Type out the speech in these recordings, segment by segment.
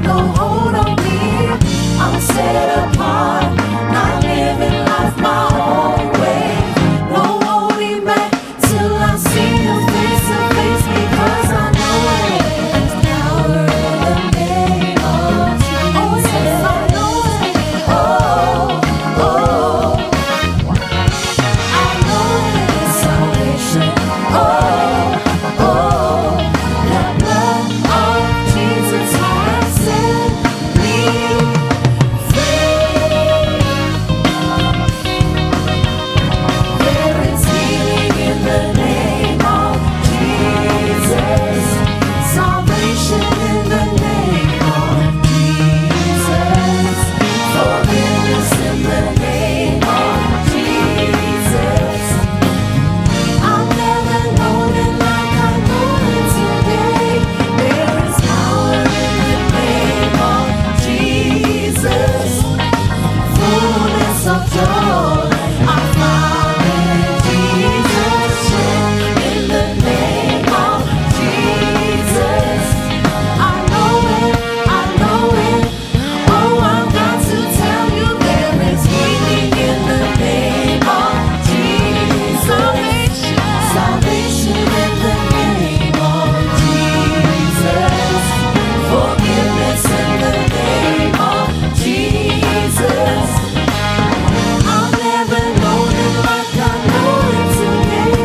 got no hold on me. I'm set apart, not living life my own way. No holding back till I see you face to face because I know it. There's power in the name of Jesus. Oh yes, I know it. Oh, oh. I know it is salvation. Oh, oh, the blood of Jesus has set me free. There is healing in the name of Jesus. Salvation in the name of Jesus. Forgiveness in the name of Jesus. I've never known it like I know it today. There is power in the name of Jesus. Fullness of joy I found in Jesus. In the name of Jesus. I know it, I know it. Oh, I've got to tell you there is healing in the name of Jesus. Salvation in the name of Jesus. Forgiveness in the name of Jesus. I've never known it like I know it today.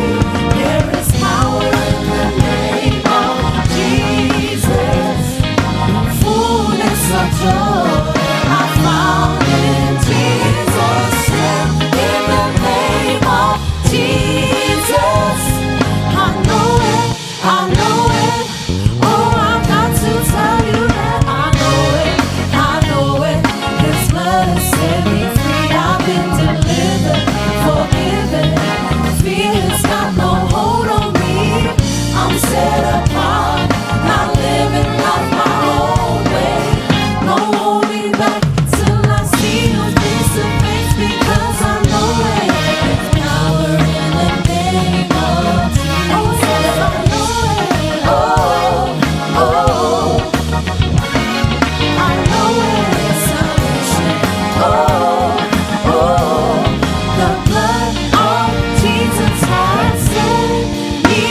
There is power in the name of Jesus. Fullness of joy I found in Jesus. In the name of Jesus. I know it, I know it. Oh, I've got to tell you that I know it, I know it. His blood has set me free. I've been delivered, forgiven. Fear has got no hold on me. I'm set apart, not living life my own way. No holding back till I see you face to face because I know it. There's power in the name of Jesus. Oh, yes, I know it. Oh, oh. I know it is salvation. Oh, oh, the blood of Jesus has set me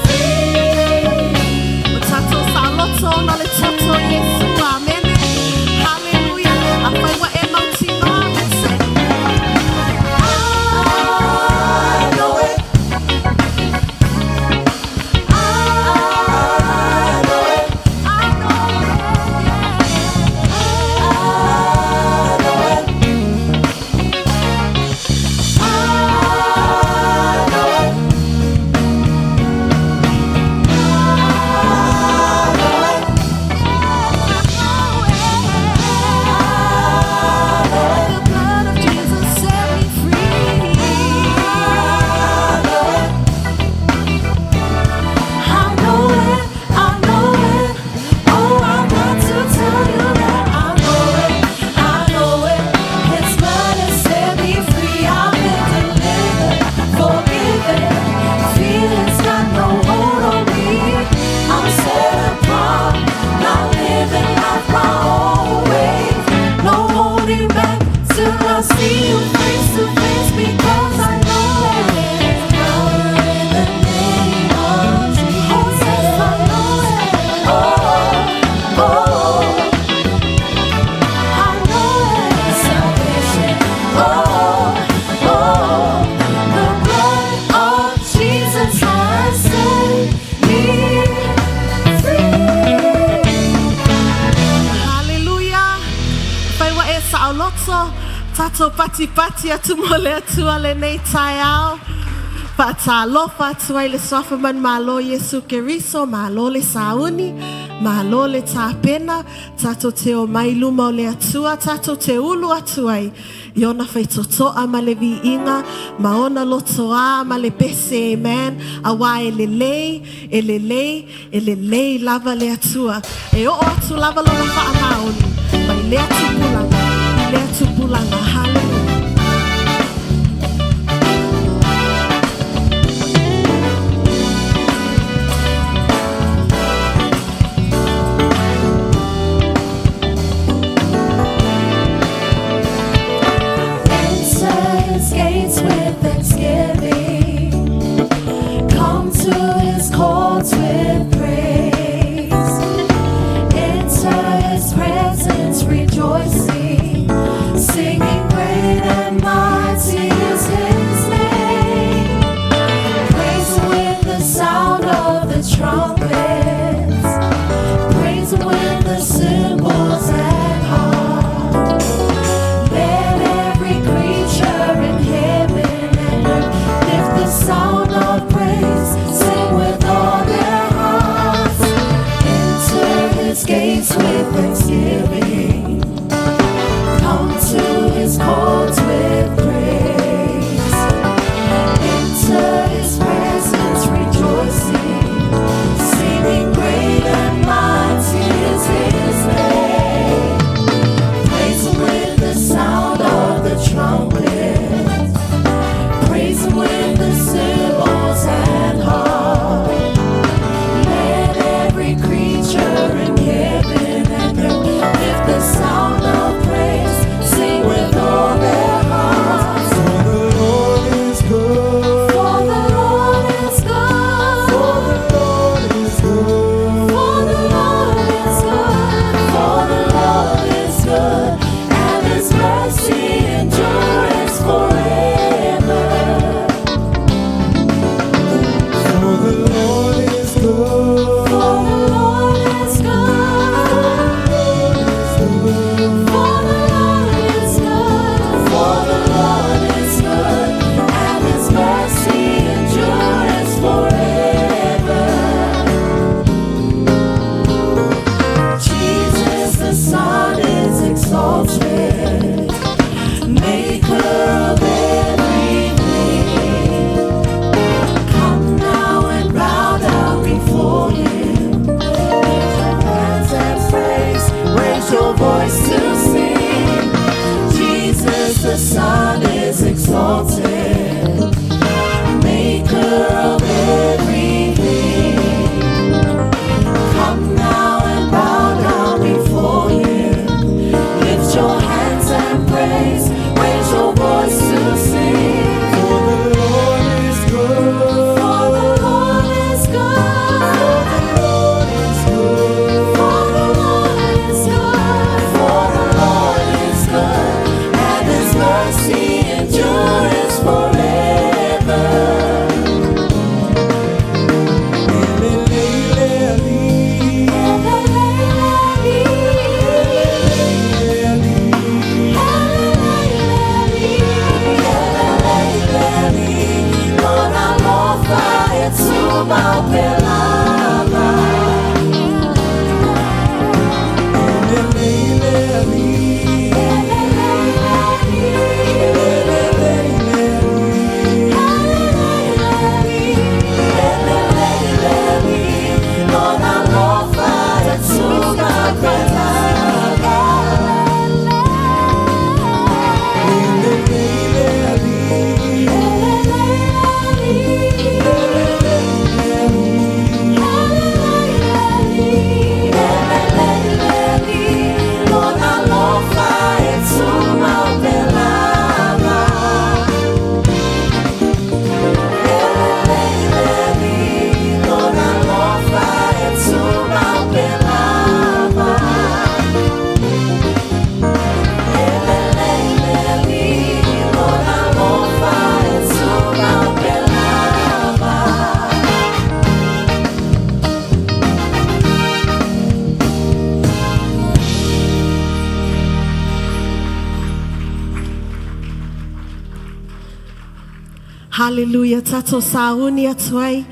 free. O tatou saoloto ona o le toto o Iesu. Amene. Haleluia. Afai ua e mautinoa. That's it. I know it. I know it. I know it. I know it. I know it. I know it. I know it. The blood of Jesus set me free. I know it. I know it, I know it. Oh, I've got to tell you that I know it, I know it. His blood has set me free. I've been delivered, forgiven. Fear has got no hold on me. I'm set apart, not living life my own way. No holding back till I see you face to face because I know it. There's power in the name of Jesus. Oh, yes, I know it. Oh, oh. I know it. Salvation. Oh, oh. The blood of Jesus has set me free. Haleluia. Afai ua e saoloto, tatou patipati atu mo le Atua lenei taeao. Faatalofa atu ai i le suafa manumalo Iesu Keriso, malo le sauni, malo le tapena, tatou te omai i luma o le Atua, tatou te ulu atu ai. I ona faitotoa ma le viiga, ma ona lotoā ma le pese, amen. Auā e lelei, e lelei, e lelei lava le Atua. E oo atu lava lona faamaoni, mai lea tupulaga, i lea tupulaga, haleluia. gates with thanksgiving. Come to his courts with praise. Enter his presence rejoicing, singing great and mighty is his name. Praise him with the sound of the trumpet. Praise him with the cymbals and harp. Let every creature in heaven and earth lift the sound of praise. Sing with all their hearts. For the Lord is good. For the Lord is good. For the Lord is good. For the Lord is good. For the Lord is good. And his mercy endures forever. For the Lord is good. For the Lord is good. For the Lord is good. For the Lord is good. And his mercy endures forever. Jesus the Son is exalted, maker of everything. Come now and bow down before him. Lift your hands and praise, raise your voice to sing. Jesus the Son is exalted, maker of everything. Come now and bow down before him. Lift your hands and praise, raise your voice to sing. For the Lord is good. For the Lord is good. Lord is good. For the Lord is good. For the Lord is good. And his mercy endures forever. Hallelujah. Tato sauni atu ai.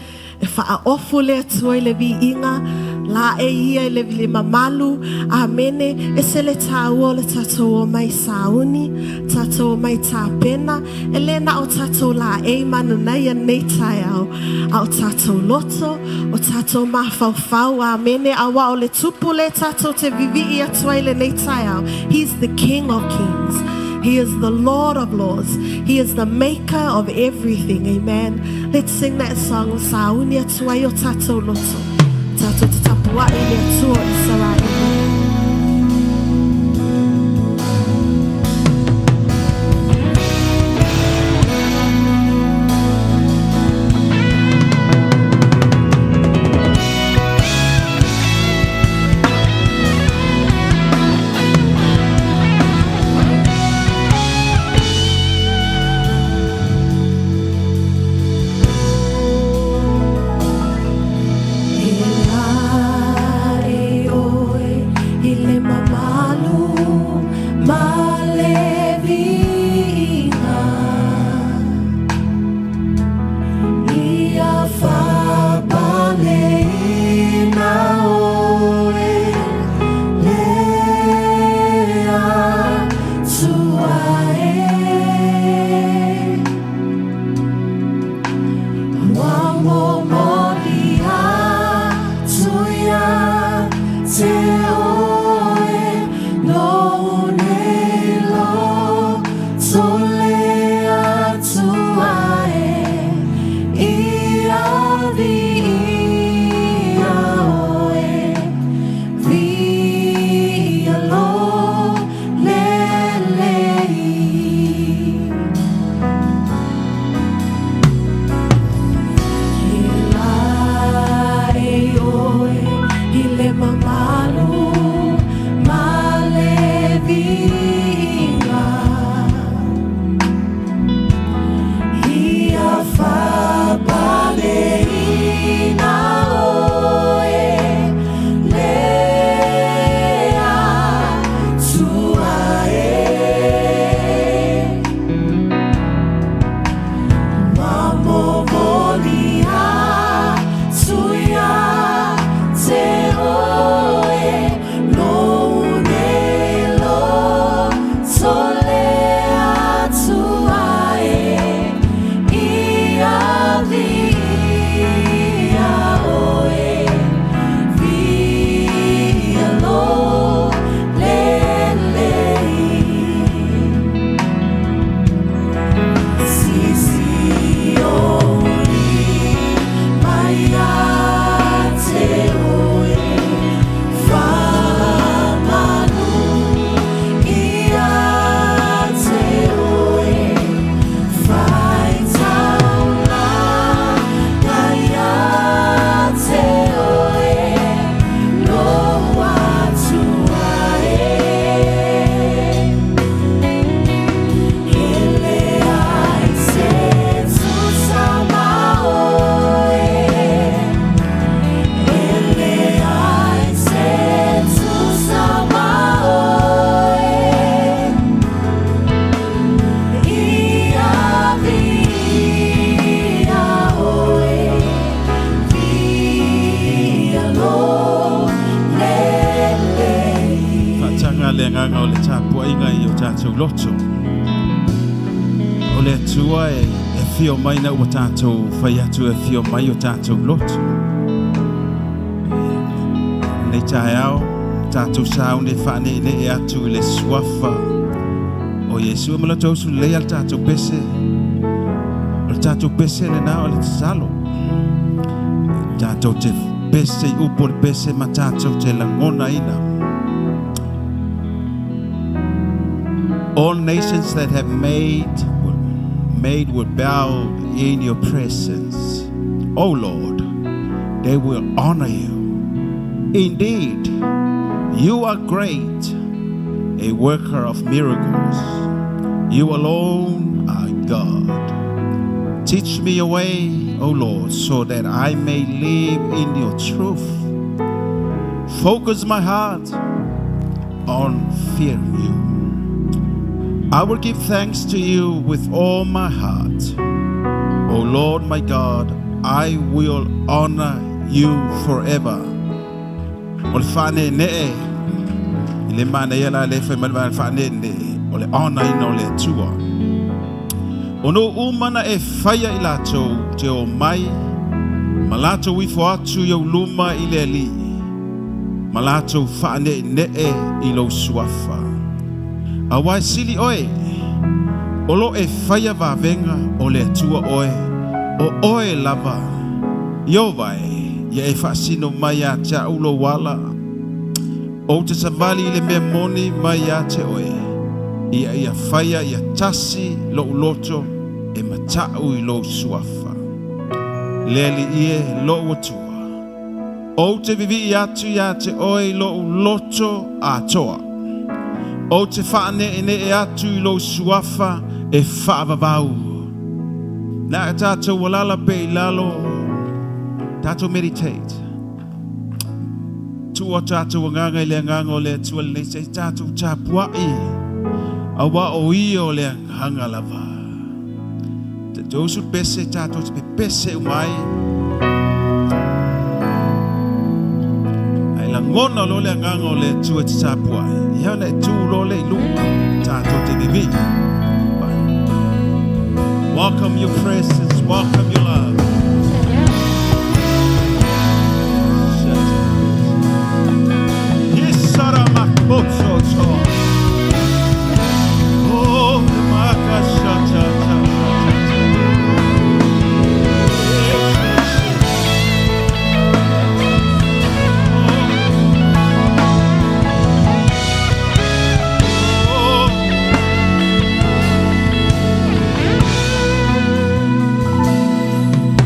E whaaofu le atu ai le viiga. La e ia i le le mamalu. Amene. E se le tāua o le tatou o mai sauni. Tatou o mai tāpena. E le na o tatou la e manu nei a nei tai au. A o tatou loto. O tatou mawhauwhau. Amene. A wa o le tupu le tatou te vivi atu ai le nei tai au. He's the King of Kings. He is the Lord of Lords. He is the maker of everything. Amen. Let's sing that song. Sauni atu ai o tatou loto. Tatou te tapua i le Atua o Israel. E la e oe i le mamalu ma le viiga. Ia faapaleina oe le agaga o le tapuaiga i o tatou loto. O le Atua e afio mai na ua tatou fai atu e afio mai o tatou loto. Nei taeao, tatou sauni e faaneenee atu i le suafa o Iesu. E ma le usu lelei a le tatou pese. O le tatou pese lena o le tatalo. Tatou te pese i upu o le pese ma tatou te lagonaina. All nations that have made will bow in your presence. O Lord, they will honor you. Indeed, you are great, a worker of miracles. You alone are God. Teach me your way, O Lord, so that I may live in your truth. Focus my heart on fearing you. I will give thanks to you with all my heart. O Lord my God, I will honor you forever. O le faaneenee, i le manaia la le fai mai le faaneenee, o le honour ina o le Atua. O no uma na e faia i latou te o mai, ma latou ifo atu i ou luma i le Alii, ma latou faaneenee i lou suafa. Auā e sili oe, o lo e faia vavega o le Atua oe, o oe lava, Ieova e, ia e faasino mai ia te a'u lou ala. Ou te savali i le mea moni mai ia te oe, ia ia faia ia tasi lo'u loto e mata'u i lou suafa. Le Alii e lo'u Atua. Ou te vivii atu ia te oe i lo'u loto atoa. Ou te faaneenee atu i lou suafa e faavavau. Na tatou alala pe i lalo, tatou meditate. Tuu o tatou agaga i le agaga o le Atua lenei se i tatou tapuai. Auā o ia o le agaga lava. Te tausu pese tatou te pepese umai. Ai lagona lo le agaga o le Atua te tapuai. Ia ona e tu lo le i luga tatou te vivii. Welcome your presence, welcome your love. Isaramakosoto. Oh, makasha ta ta ta ta ta. Yes, yes, yes. Oh. Oh.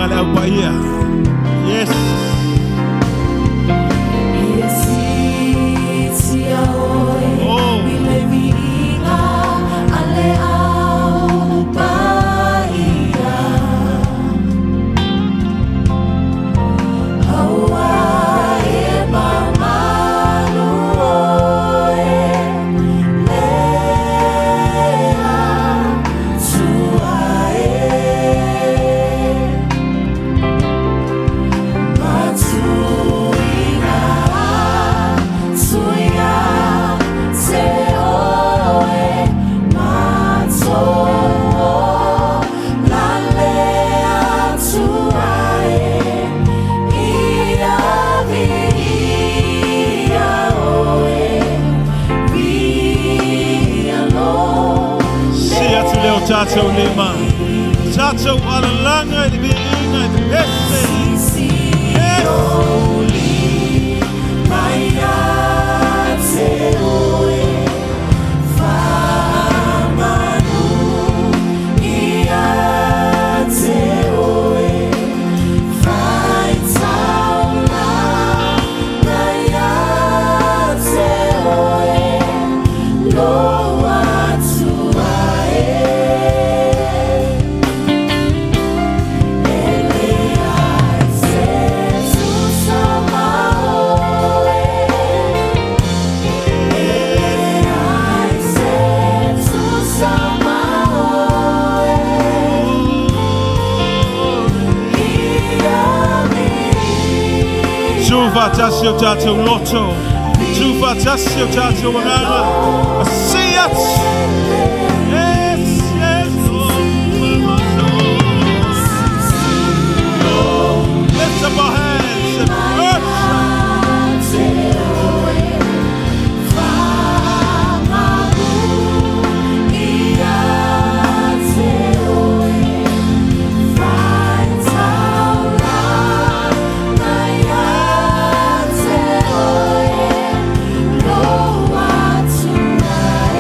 le au paia. Yes. Ia sitia oe Oh. i le viiga a le au paia. Aua e mamalu oe le Atua e. Matuiga, tuia, te oe, mato la le Atua e, ia viia oe, via lo. Si atu lea o tatou lima. Tatou alalaga i le viiga i le pese. Sisi Yes. oli mai te oe Whamanu ia te oe Whaitaula na ia te oe Lo atua e Ele se tusa ma oe Ele se tusa ma oe Ia Tuufaatasi o tatou loto. Tuufaatasi o tatou agaga. Si atu. Yes, yes, Lord. Lift up our hands and worship. Te oe Whamanu ia te oe Whaitaula na ia te oe Lo atua e.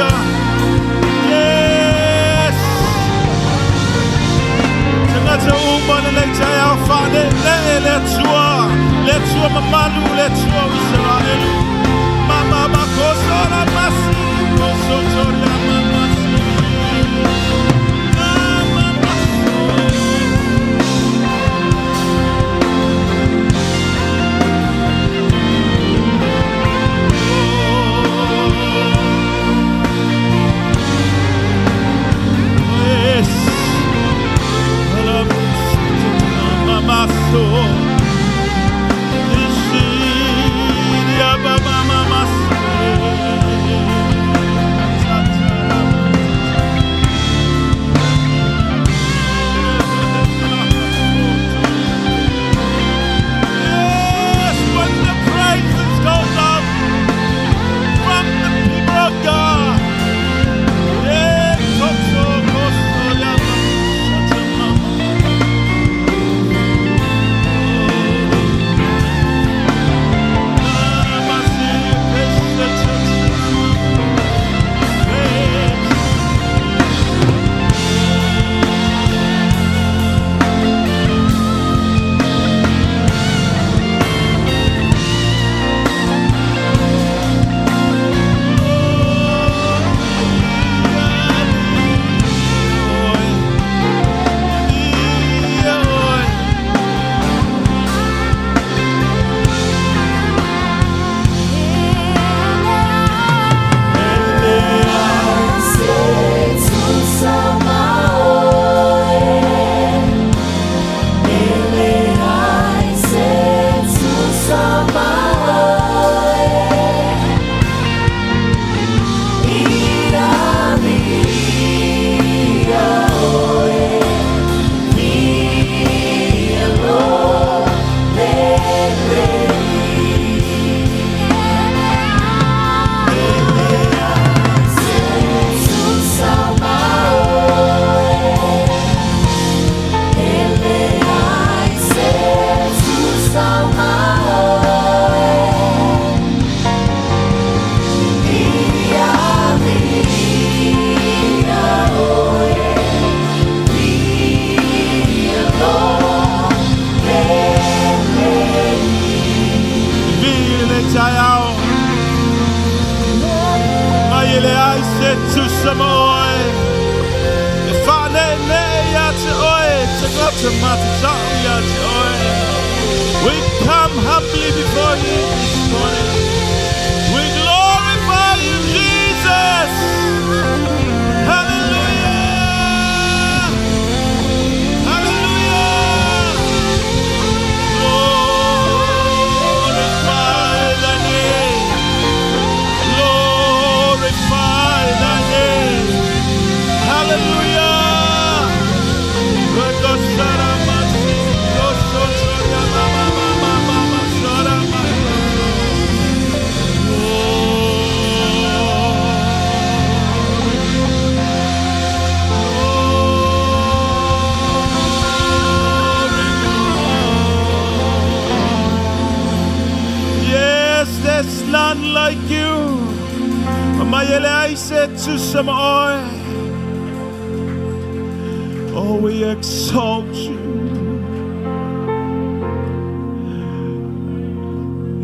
Hallelujah. Yes. Tagata uma le lei tai au whane le e le atua. Le atua mamalu, le atua o Israelu. Mama makosora masi, kosotoria mamasi. Mama maso. Yes. Mamaso. Yes, when the praises goes up from the people of God. Yeah, koso, koso, yama, shata, mama. Vile taiao Mai ele ai se tusa mo oe E whane ne ia te oe Te gata mata tau ia te oe. We come humbly before you this morning. We glorify you, Jesus. Hallelujah. Hallelujah. Glorify thy name. Glorify thy name. Hallelujah. Yes, there's none like you. Mayele ai se tusa mo oe. Oh, we exalt you.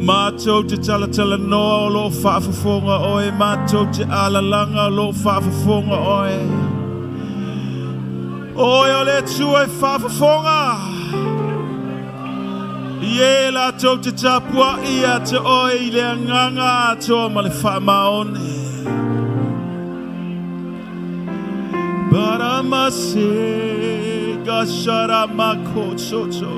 Mātou te talatala noa o lo whaafafonga oe. Mātou te alalanga o lo whaafafonga oe. Oe o le tua e whaafafonga. Ie la tau te tapua ia te oe i le anganga atoa ma le whaamaone. Baramase gashara makochocho.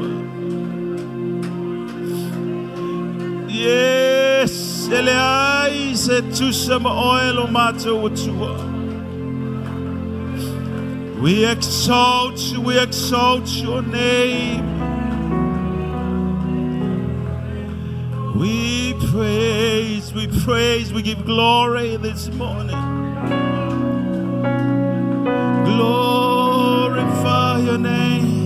Yes, ele ai se tusa ma oe lo mātou atua. We exalt your name. We praise, we give glory this morning. Glorify your name.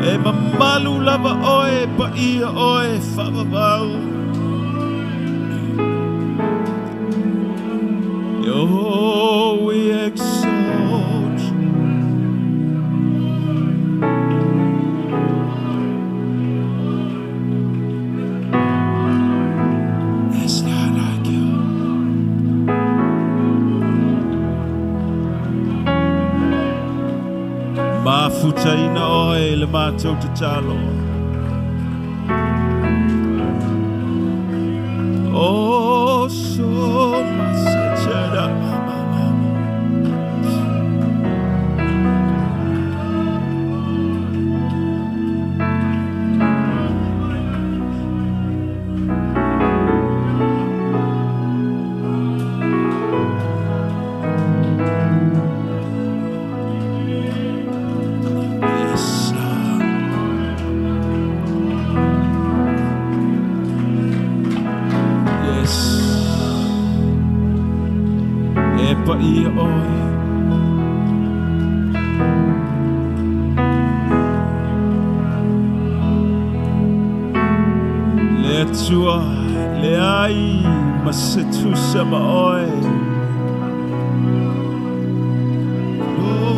E mamalu lava oe, pa ia oe, whaavavau. Mafutaina oe le matou tatalo. Oh, so masechera. Yes, Lord. Yes. E pa ia oe. Le atua, le ai, ma se tusa ma oe. Oh.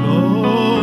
Lord.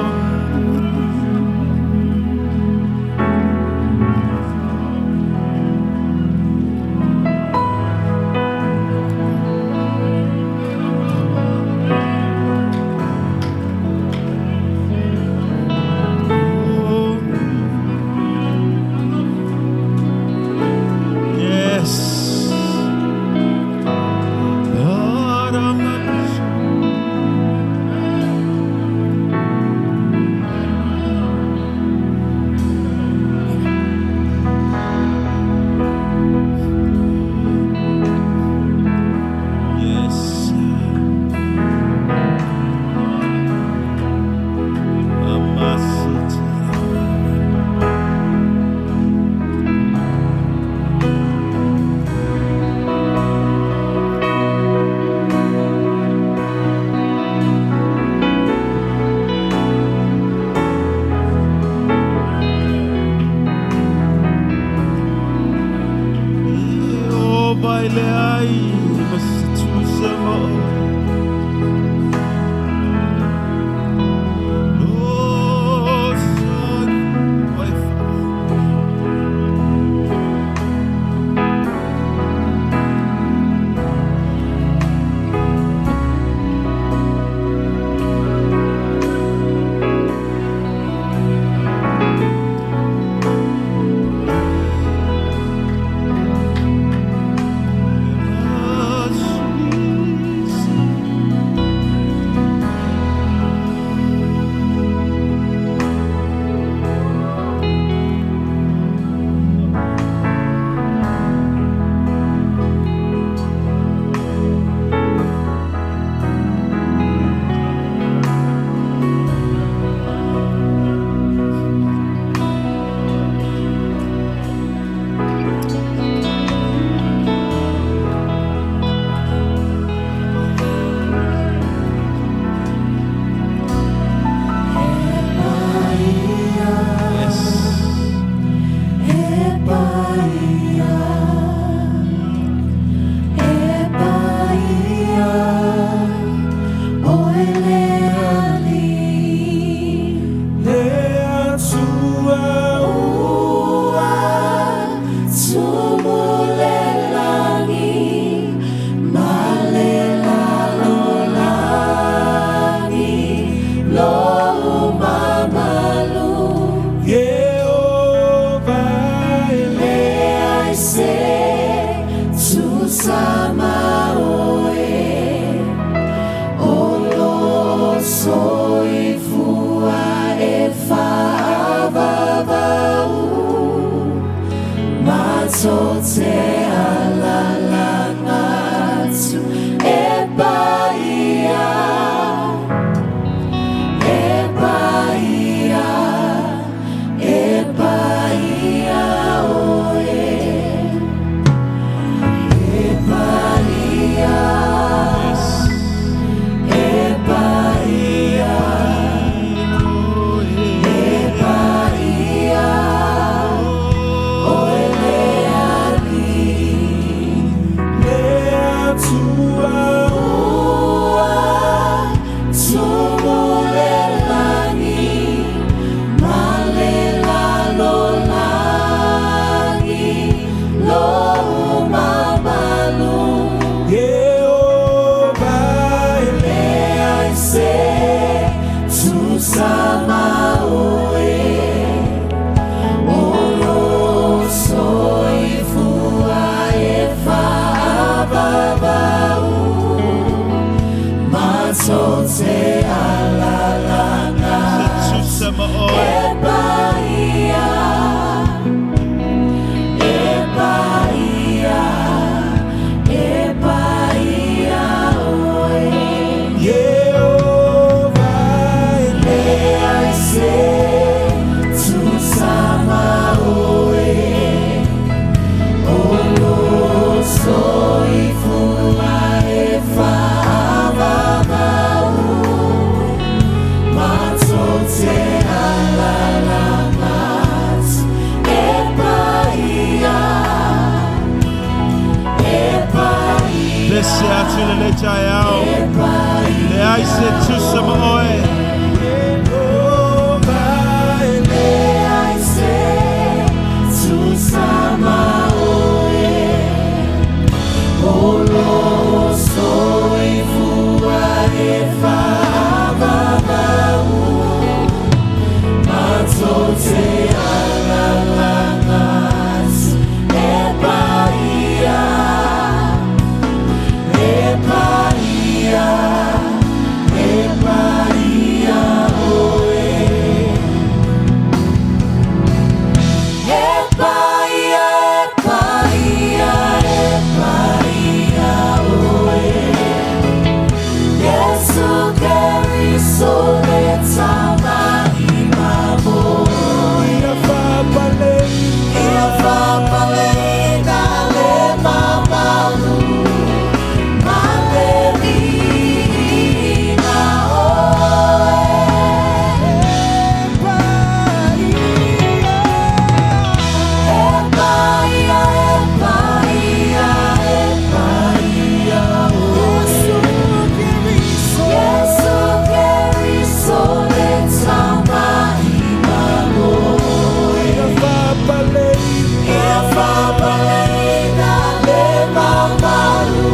I lenei taeao. Leai se tusa ma oe. Leai se tusa ma oe, o lou soifua e faavavau, matou te alaala atu e paia, e paia, e paia oe. E paia, e paia, e paia oe. Iesu Keriso le Tama i Mamoe. Ia faapaleina le mamalu ma le viiga oe. E paia, e paia, e paia oe. Iesu Keriso le Tama i Mamoe. Ia faapaleina le mamalu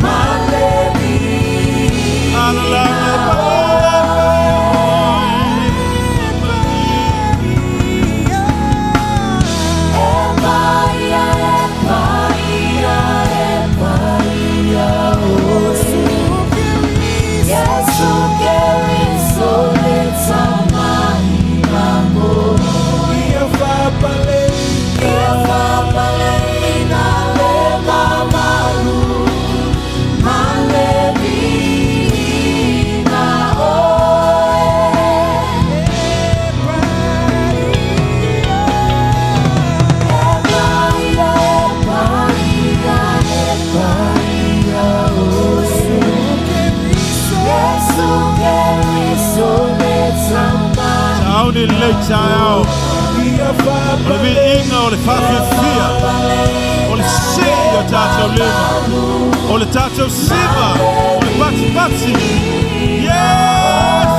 ma le viiga oe. E paia, e paia, e paia oe. Iesu Keriso le Tama i Mamoe. Ia faapaleina le mamalu ma le viiga oe. E paia, e paia, e paia oe. Iesu Keriso le Tama Tauni i lenei taeao. O le viiga o le faafiafia. O le sii o tatou lima. O le tatou siva. O le patipati. Yes!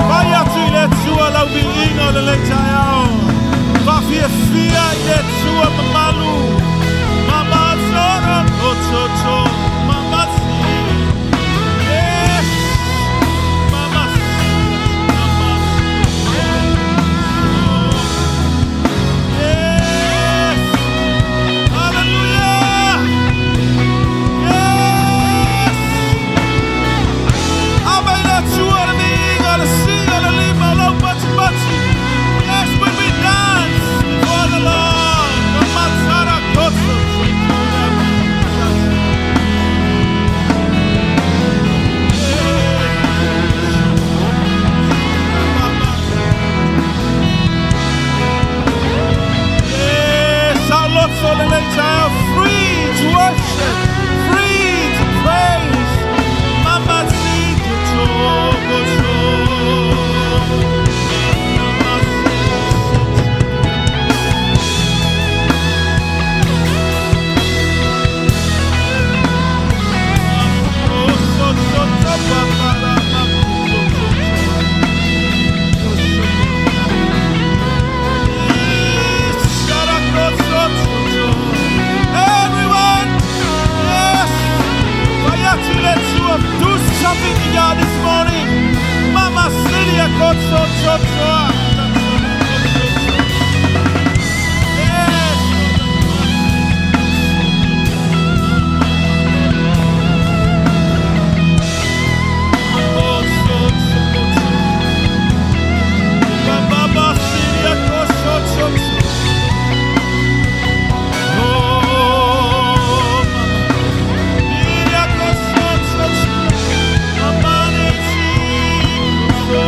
Fai atu i le Atua lau viiga o lenei taeao. Faafiafia i le Atua mamalu. Mama soro ototo. Mama si. Yes! Mama si. Mama si. Yes! Hallelujah! Yes! Ave i le Atua le viiga, le sii o le lima, lau patipati. Yes, when we dance before the Lord. Matsara koto. Yes, our Lord so lenei taeao, free to worship, free to praise. Mama si to to Mama si. Oh, so so so pa pa la ma so so so so. Everyone, yes, do something to God this morning. Mama Celia Kotso Chochoa. Yes. Oh, so, so, so. Mama Celia Kotso Chochoa. Oh, mama. Iria koso chocho. Mama ne si koso.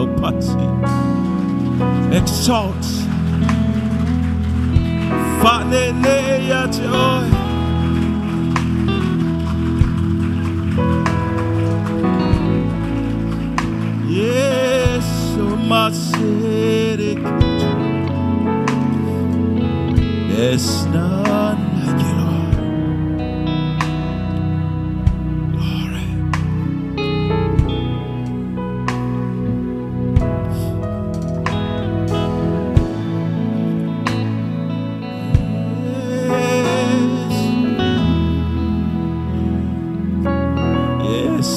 laupati. Exalt. Whanene ia te oe. Yes, o masere kutu. There's none like you, Lord. Glory. Yes. Yes.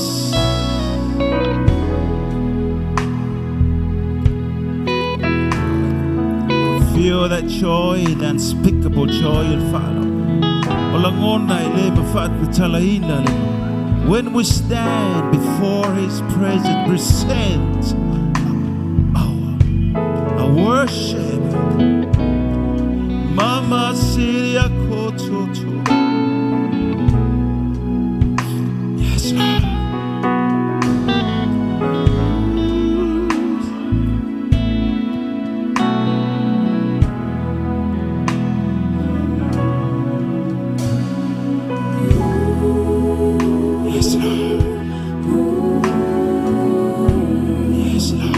Feel that joy, the unspeakable joy and follow. O lagona I le mafatatalaina le. When we stand before His presence, present our worship. Mama Siria Kototo. Yes, Lord. Yes, Lord. Yes, Lord.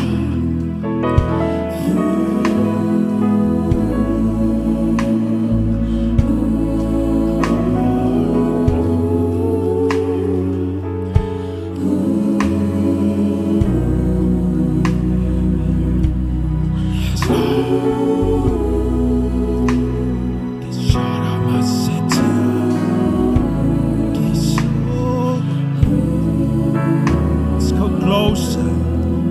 Yes, Lord. Kishara masete. Kisho. Let's go closer.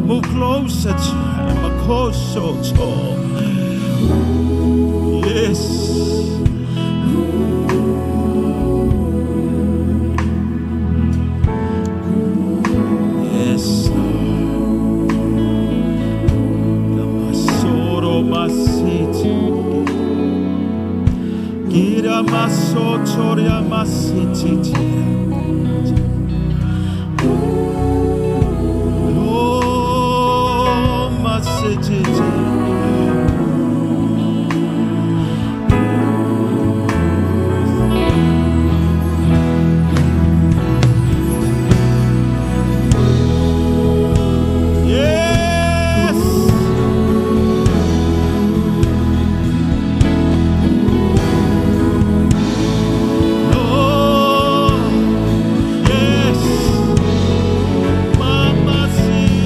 Move closer to him. Makosoto. Yes. Yes, Lord. Namasoro masiti. Gira masotoria masiti. Oh, masiti. Yes. Lord. Yes. Mama see.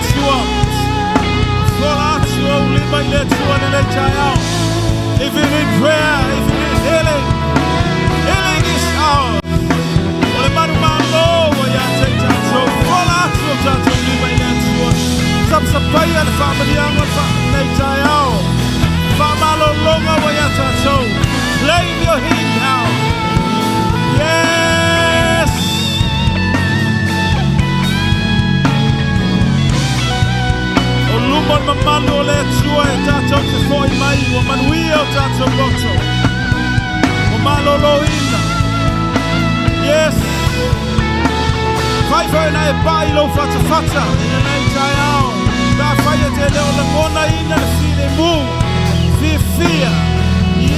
Atua. Fola atu ou lima i le Atua lenei taeao. If you need prayer, if you need healing, healing is ours. O le manumalo ua ia te i tatou. Fola atu o tatou lima i le Atua. Sapasapaia le faamanuiaga lenei taeao. Faamalologa ua ia tatou. Claim your healing now. Yes! O luma o le mamalu o le Atua e tatou te fo'i mai ua manuia o tatou loto. Ua maloloina. Yes! Faifai na e pai lou fatafata i lenei taeao. Pe afai e te le o lagonaina le filemu. Fiafia.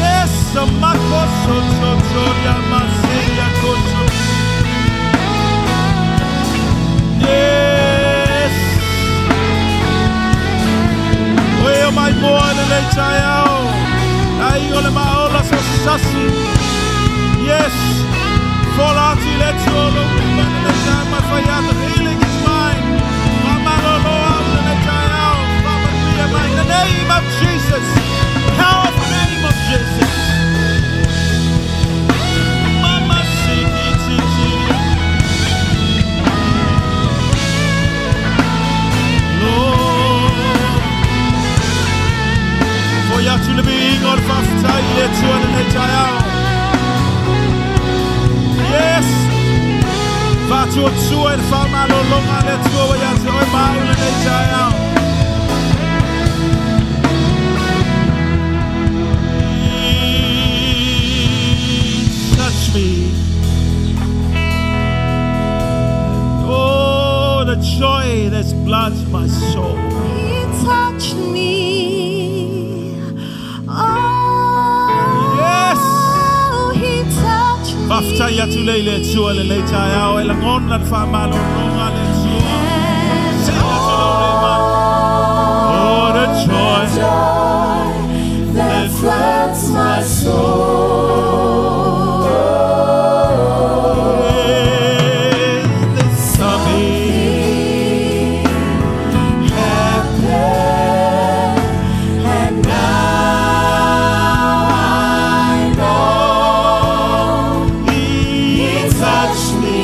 Yes! Mako soto toria maseia koto. Yes! Oe o mai moa lenei taeao. Ai o le maola so sasi. Yes! Fola atu i le Atua lou lima lenei taeao ma fai atu. Healing is mine. Faamalolo au lenei taeao. Faamanuia mai. In the name of Jesus. Powerful name of Jesus. Mama siki titi. Lord. Fo'i atu le viiga o le faafetai i le Atua lenei taeao. Yes! Faatuatua i le faamalologa a le Atua ua ia te oe ma au lenei taeao. Touch me. Oh, the joy that floods my soul. He touched me. Oh, Yes! he touched me. Faafetai atu lea i le Atua lenei taeao e lagona le faamalologa a le Atua. Sii atu lou lima. Oh, the joy Joy that floods my soul. Is there's something Happened, and now I know He He touched me.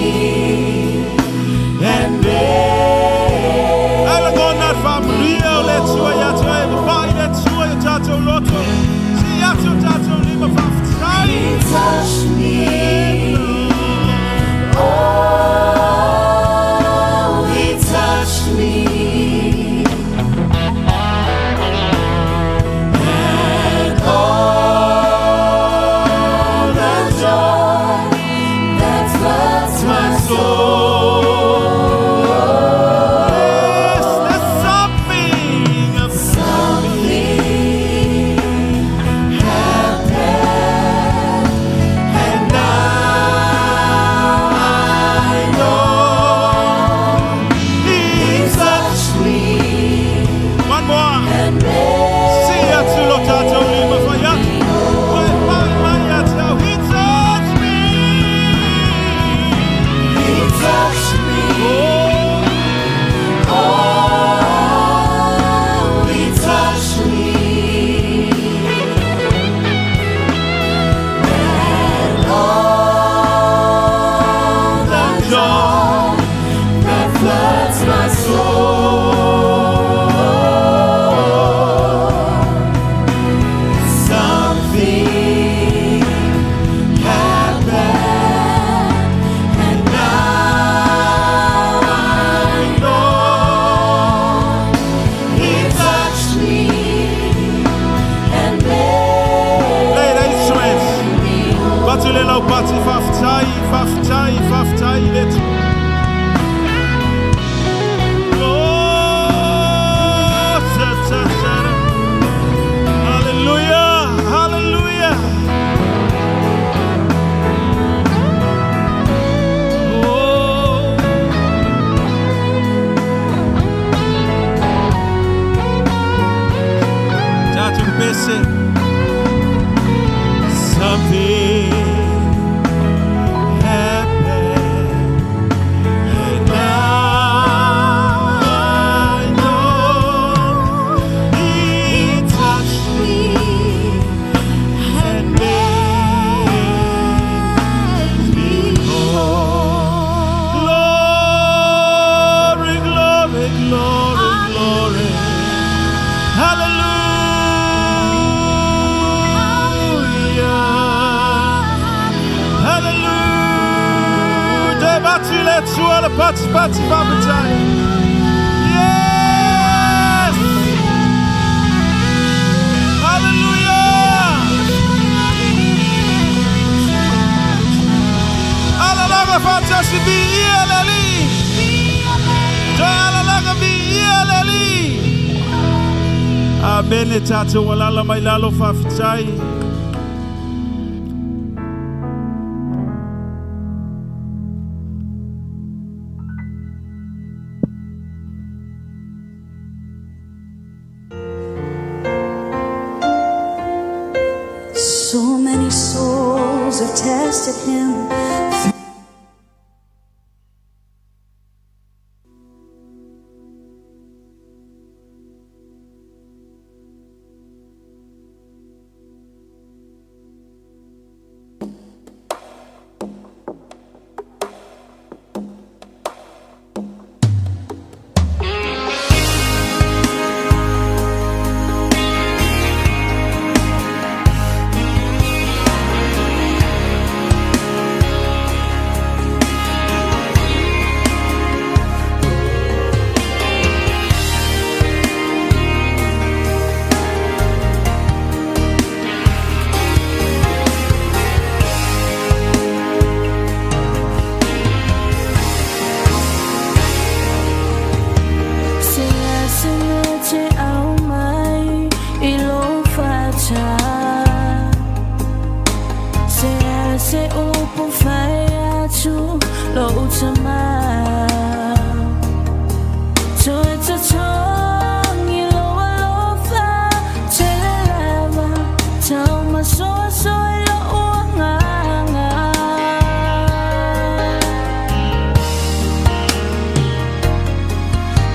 Pati pati faafetai. Yes! Hallelujah! Alalaga faatasi viia le Alii. Toe alalaga viia le Alii. Amene tatou alala mai lalo faafetai. So many souls have tested him. Se ase te au mai i lo fata. Se ase upu fai atu lo utama. Toe tatongi lo alofa te le lava. Tau masoa soe lo uanganga.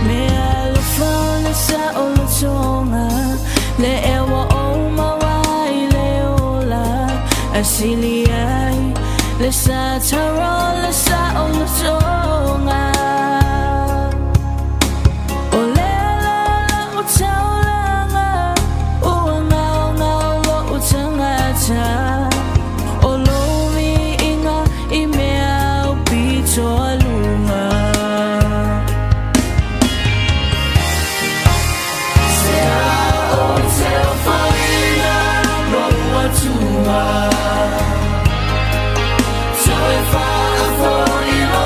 Me alofa le sa o le tonga. Le ewa o mawai le ola. Asili ai le sa taro le sa o le tonga. O le ala la o taulanga. Ua ngao ngao lo o tangata. O lo mi inga i mea o pito alunga. Se a o te whaina lo atua. Toe whaafo i lo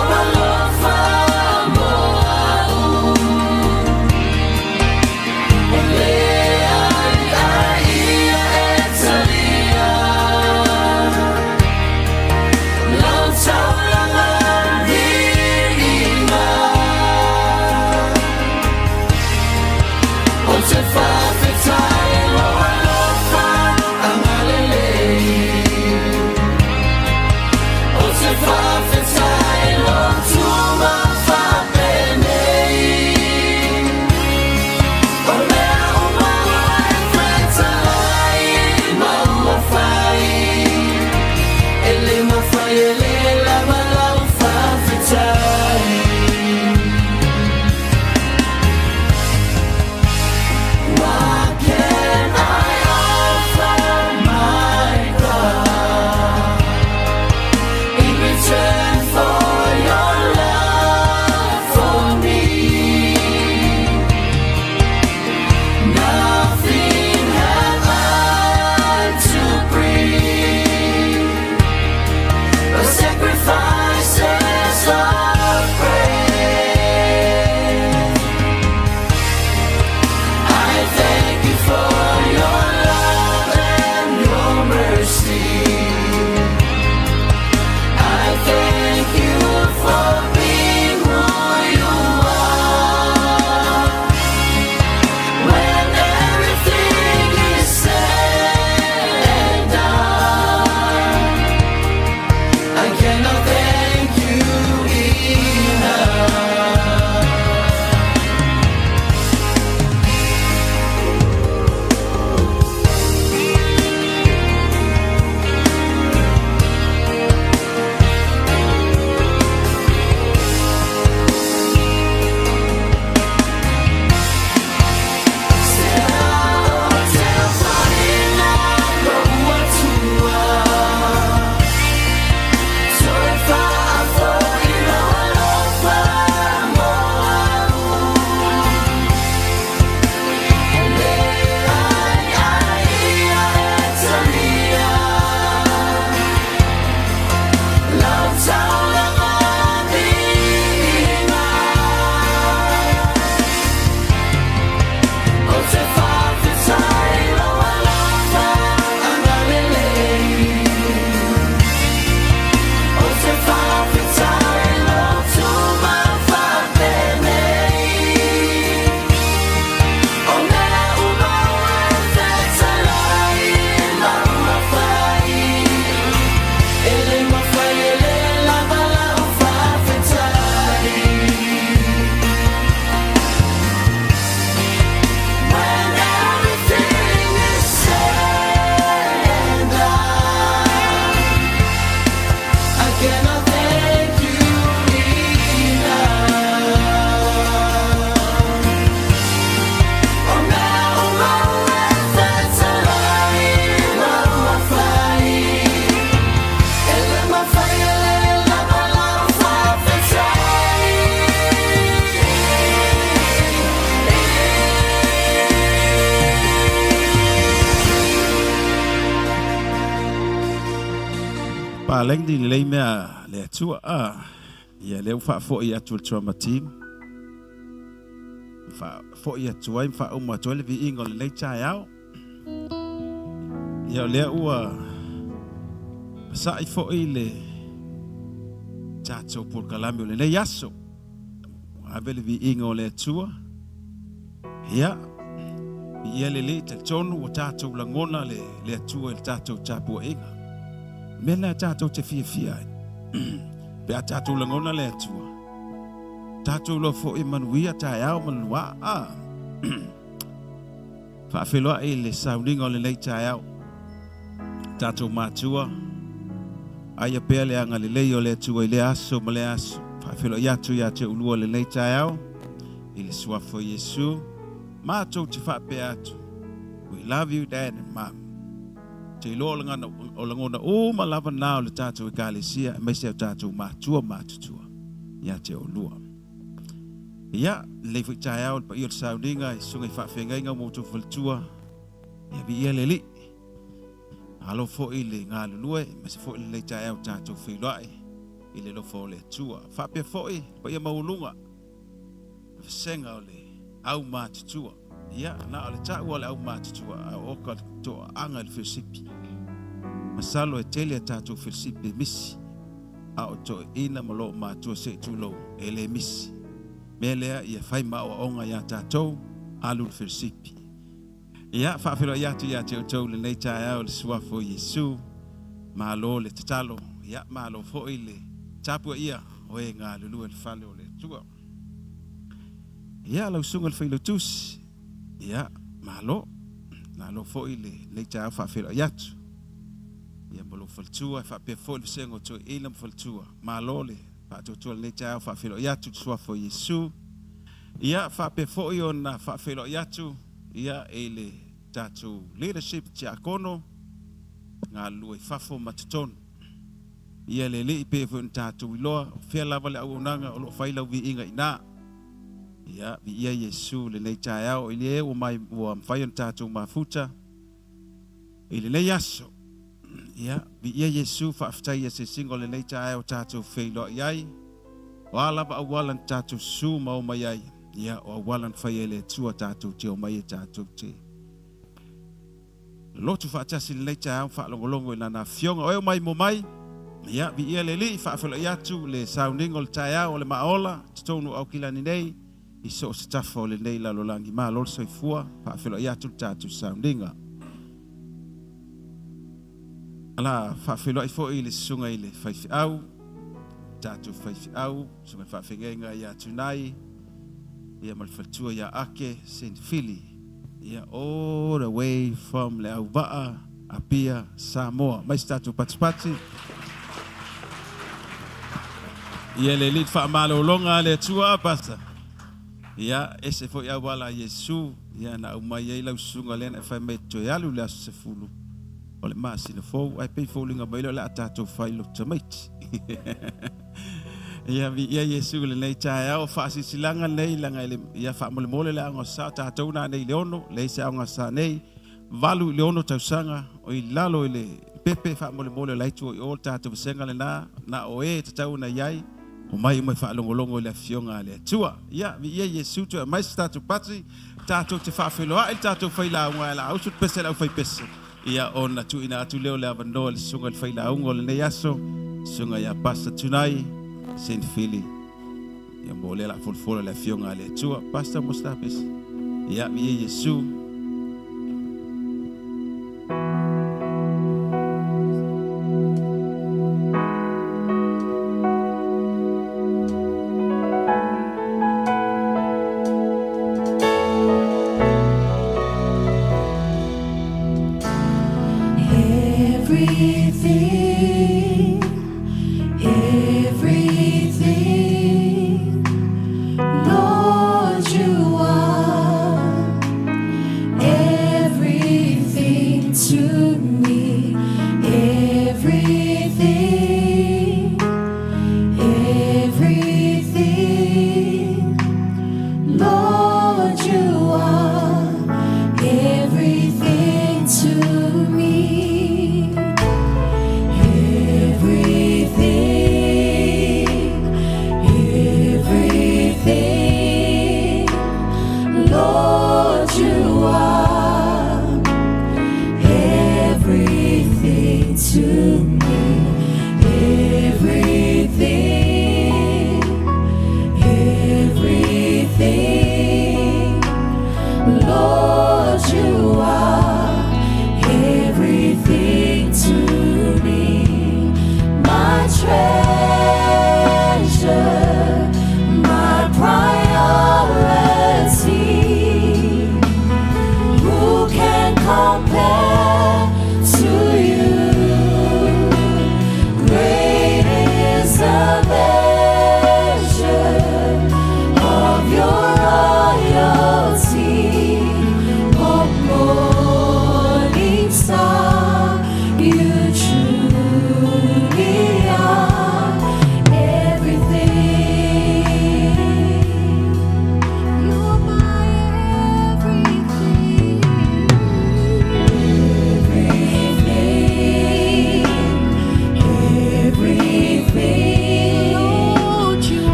Palagi lelei mea le Atua a. Ia lea ua faafoi atu le drama team. Faafoi atu ai ma faauma atu ai le viiga o lenei taeao. Ia o lea ua pasa'i foi le tatou polokalame o lenei aso. Ave le viiga o le Atua. Ia, viia le Alii, talitonu ua tatou lagona le, le Atua i le tatou tapuaiga. Mea lena tatou te fiafia ai. Pe a tatou lagona le Atua, tatou loa foi manuia taeao ma le luā. Ah. Faafeiloai le sauniga o lenei taeao. Tatou matua, aia pea le agalelei o le Atua i lea aso ma lea aso. Faafeiloai atu ia te oulua lenei taeao i le suafa o Iesu. Matou te faapea atu, we love you dad and mom. Te iloa o lagona uma lava na o le tatou ekalesia, aemaise o tatou matua matutua ia te oulua. Ia, lelei foi taeao le paia o le sauniga i susuga i faafeagaiga ma outou faletua. Ia viia le Alii. Malo foi le galulue, aemaise foi lelei taeao tatou feiloai i le alofa o le Atua. Faapea foi le paia maualuga, le vasega o le au matutua. Ia, na o le ta'u o le au matutua, a o oka le to'aaga i le felesipi. Masalo e tele a tatou felesipi e misi, a o toeaiina ma loo matua se i tulou, e le misi. Mea lea ia fai ma aoaoga iā tatou, alu le felesipi. Ia, faafeiloai atu ia te outou lenei taeao i le suafa o Iesu. Malo le tatalo, ia malo foi le tapuaia o e galulue i le fale o le Atua. Ia, lau susuga i le Failautusi, ia, malo. Malo foi lenei taeao faafeiloai atu. Ia, ma lou faletua, e faapea foi le vasega o toeaina ma faletua. Malo le faatuatua lenei taeao faafeiloai atu i le suafa o Iesu. Ia, faapea foi ona faafeiloai atu, ia, i le tatou leadership tiakono, galulue i fafo ma totonu. Ia le Alii pei foi ona tatou iloa, o fea lava le auaunaga o lo o fai lau viiga i ina. Ia, viia Iesu i lenei taeao i le ua mai ua mafai ona tatou mafuta i lenei aso. Ia, viia Iesu, faafetai i asiasiga o lenei taeao tatou feiloai ai. O a lava auala na tatou susu ma o mai ai, ia, o auala na fai ai le Atua tatou te o mai ai tatou te Lotu faatasi lenei taeao faalogologo i lana afioga. O e mai mo mai, ia, viia le Alii, faafeiloai atu le sauniga o le taeao o le Maaola, totonu o Aukilani nei, i so o se tafa o lenei lalolagi. Malo le soifua, faafeiloai atu le tatou sauniga. Ala faafeiloai foi i le susuga i le faifeau, tatou faifeau, susuga i le faafeagaiga ia Tunai, ia ma le faletua ia Ake Senfili. Ia, all the way from Leauvaa, Apia, Samoa. Mai se tatou patipati. Ia le alii faamalologa a le Atua, Pastor. Ia, ese foi auala a Iesu, ia na aumai ai lau susuga lea na e fai mai e te toe alu i le aso 10 o le masina fou, ae pei foliga mai lea o le a tatou fai lotu tamaiti. Ia, viia Iesu i lenei taeao, faasilasilaga lenei leaga e le, ia faamolemole le aoga sa, tatou nanei i le 6, leai se aoga sa nei, 8 i le 6 tausaga, o i lalo i le pepe faamolemole o la e tua i o le tatou vasega lena, na o e tatau ona i ai, omai uma e faalogologo i le Afioga a le Atua. Ia, viia Iesu, toe aumai se tatou pati, tatou te faafeiloai le tatou failauga, ae o le a usu le pese a le aufaipese. Ia, ona tuuina atu lea o le avanoa i le susuga i le failauga o lenei aso, susuga ia Pastor Tunai Senfili. Ia, mo lea o le a folafola le Afioga a le Atua. Pastor mo se tapesi. Ia, viia Iesu. Everything, everything, Lord, you are everything to me. Everything, everything, Lord, you are everything to me. Everything.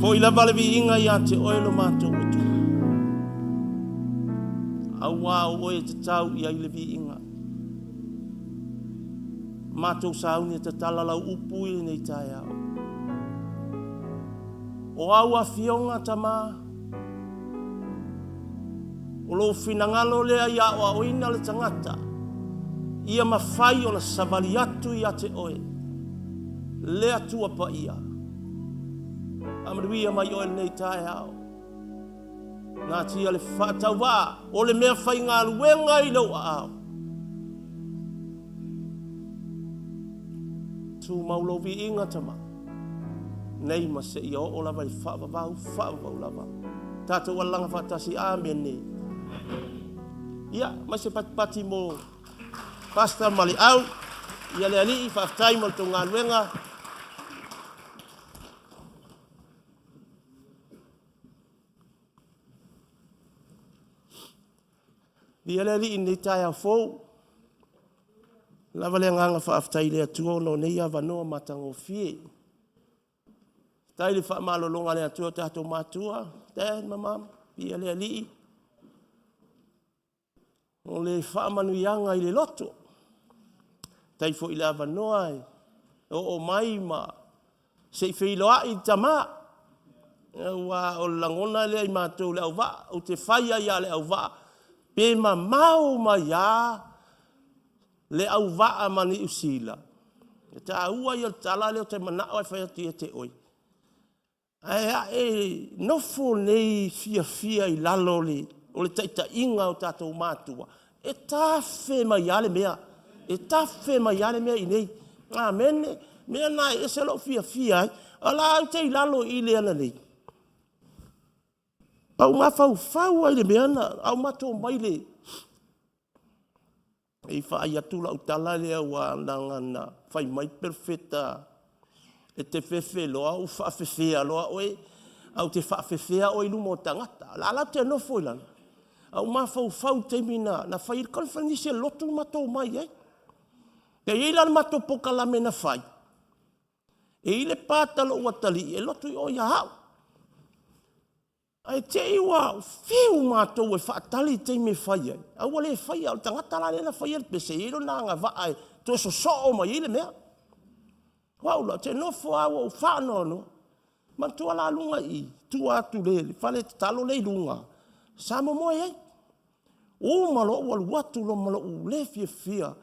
Fo'i lava le viiga ia te oe lo matou Atua. Auā o oe e tatau i ai le viiga. Matou sauni e tatala lau upu i lenei taeao. O au afioga Tama, o lou finagalo lea ia aoaoina le tagata, ia mafai ona savali atu ia te oe le Atua Paia. Faamanuia mai oe lenei taeao. Natia le faatauvaa o le mea faigaluega i lou aao. Tumau lou viiga Tama, nei ma seia oo lava i le faavavau, faavavau lava. Tatou alalaga faatasi, Amene. Ia, mai se patipati mo Pastor ma le au. Ia le Alii, faafetai mo le tou galuega. Viia le Alii i lenei taeao fou. Lava le agaga faafetai i le Atua ona o nei avanoa matagofie. Faafetai i le faamalologa a le Atua o tatou matua, Dad ma Mom, viia le Alii. O le faamanuiaga i le loto. Faafetai foi i le avanoa e oo mai ma se i feiloai i le tama. Aua o le lagona lea i matou le auvaa, ou te fai ai lava le auvaa, pe mamao mai lava le auvaa ma Niu Sila, e taua ia o le tala lea ou te manao e fai atu ia te oe, Ae a e nofo nei fiafia i lalo o le taitaiga o tatou matua, e tafe mai lava le mea, e tafe mai lava le mea i inei. Amene. Mea na e ese lou fiafia ai. O la ou te i lalo i le alalei. Pau mafaufau ai le mea na au matou mai le E faai atu lau tala lea ua leaga na fai mai perofeta e te fefe loa ou faafefea loa oe, ae ou te faafefea oe i luma o tagata. O la la ou te nofo i lalo, a ou mafaufau i le taimi na, na fai ai le conference e lotu matou mai ai. E i ai la le matou polokalame na fai, e i ai le pata o lou atalii e lotu i o ia au. Ae te i ua fiu matou e faatali i le taimi e fai ai, a ua le faia. O le tagata la lea na faia le pese, e i ai lona agavaa e toe sosoo mai ai le mea. O au la, ou te nofo lava ua ou faanoanoa. Manatua la luga i i, tua atu i le fale tatalo lea i luga, sa momoe ai. Uma loa ou alu atu loa ma lou le fiafia.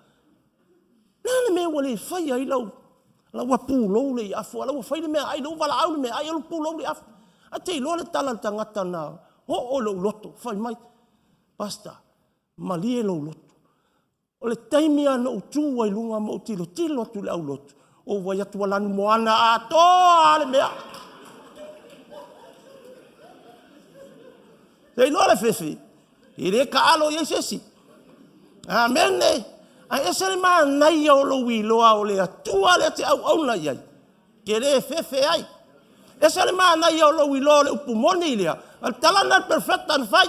Le a le mea ua le faia ai lau lau pulou le afu, a o la ua fai le meaai, la ua valaau le meaai, alu pulou le afu. Ae te iloa le tala a le tagata na oo i lou loto, fai mai, Pastor, malie lou loto. O le taimi lava na ou tu ai i luga ma ou tilotilo atu i le aulotu, ou vaai atu ua lanumoana atoa lava le mea. Te iloa le fefe, e le taalo i ai se isi. Amene. Ae ese le manaia o lou iloa o le Atua lea te auauna i ai, te le fefe ai. Ese le manaia o lou iloa o le upu moni lea, o le tala lena a le perofeta na fai.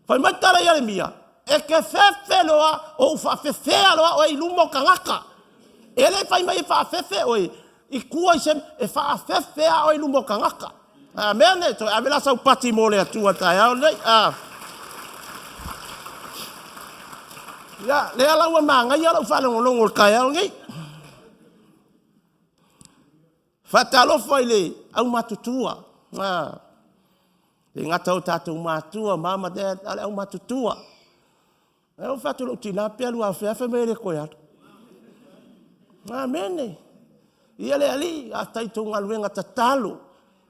Fai mai tala Ieremia, e te fefe loa, ou faafefea loa oe i luma o tagata. E le fai mai e faafefe oe i tua i se, e faafefe a oe i luma o tagata. Amene. Toe ave la sau pati mo le Atua taeao nei. Ah. Ia, lea la ua manaia lau faalogologo i le taeao nei. Faatalofa i le aumatutua. Ah. Le gata o tatou matua, mama, dad, a o le aumatutua. Ae ou fai atu lou tina pe alu afea, fai mai e le toe alu. Amene. Ia le Alii, faafetai i tou galuega tatalo.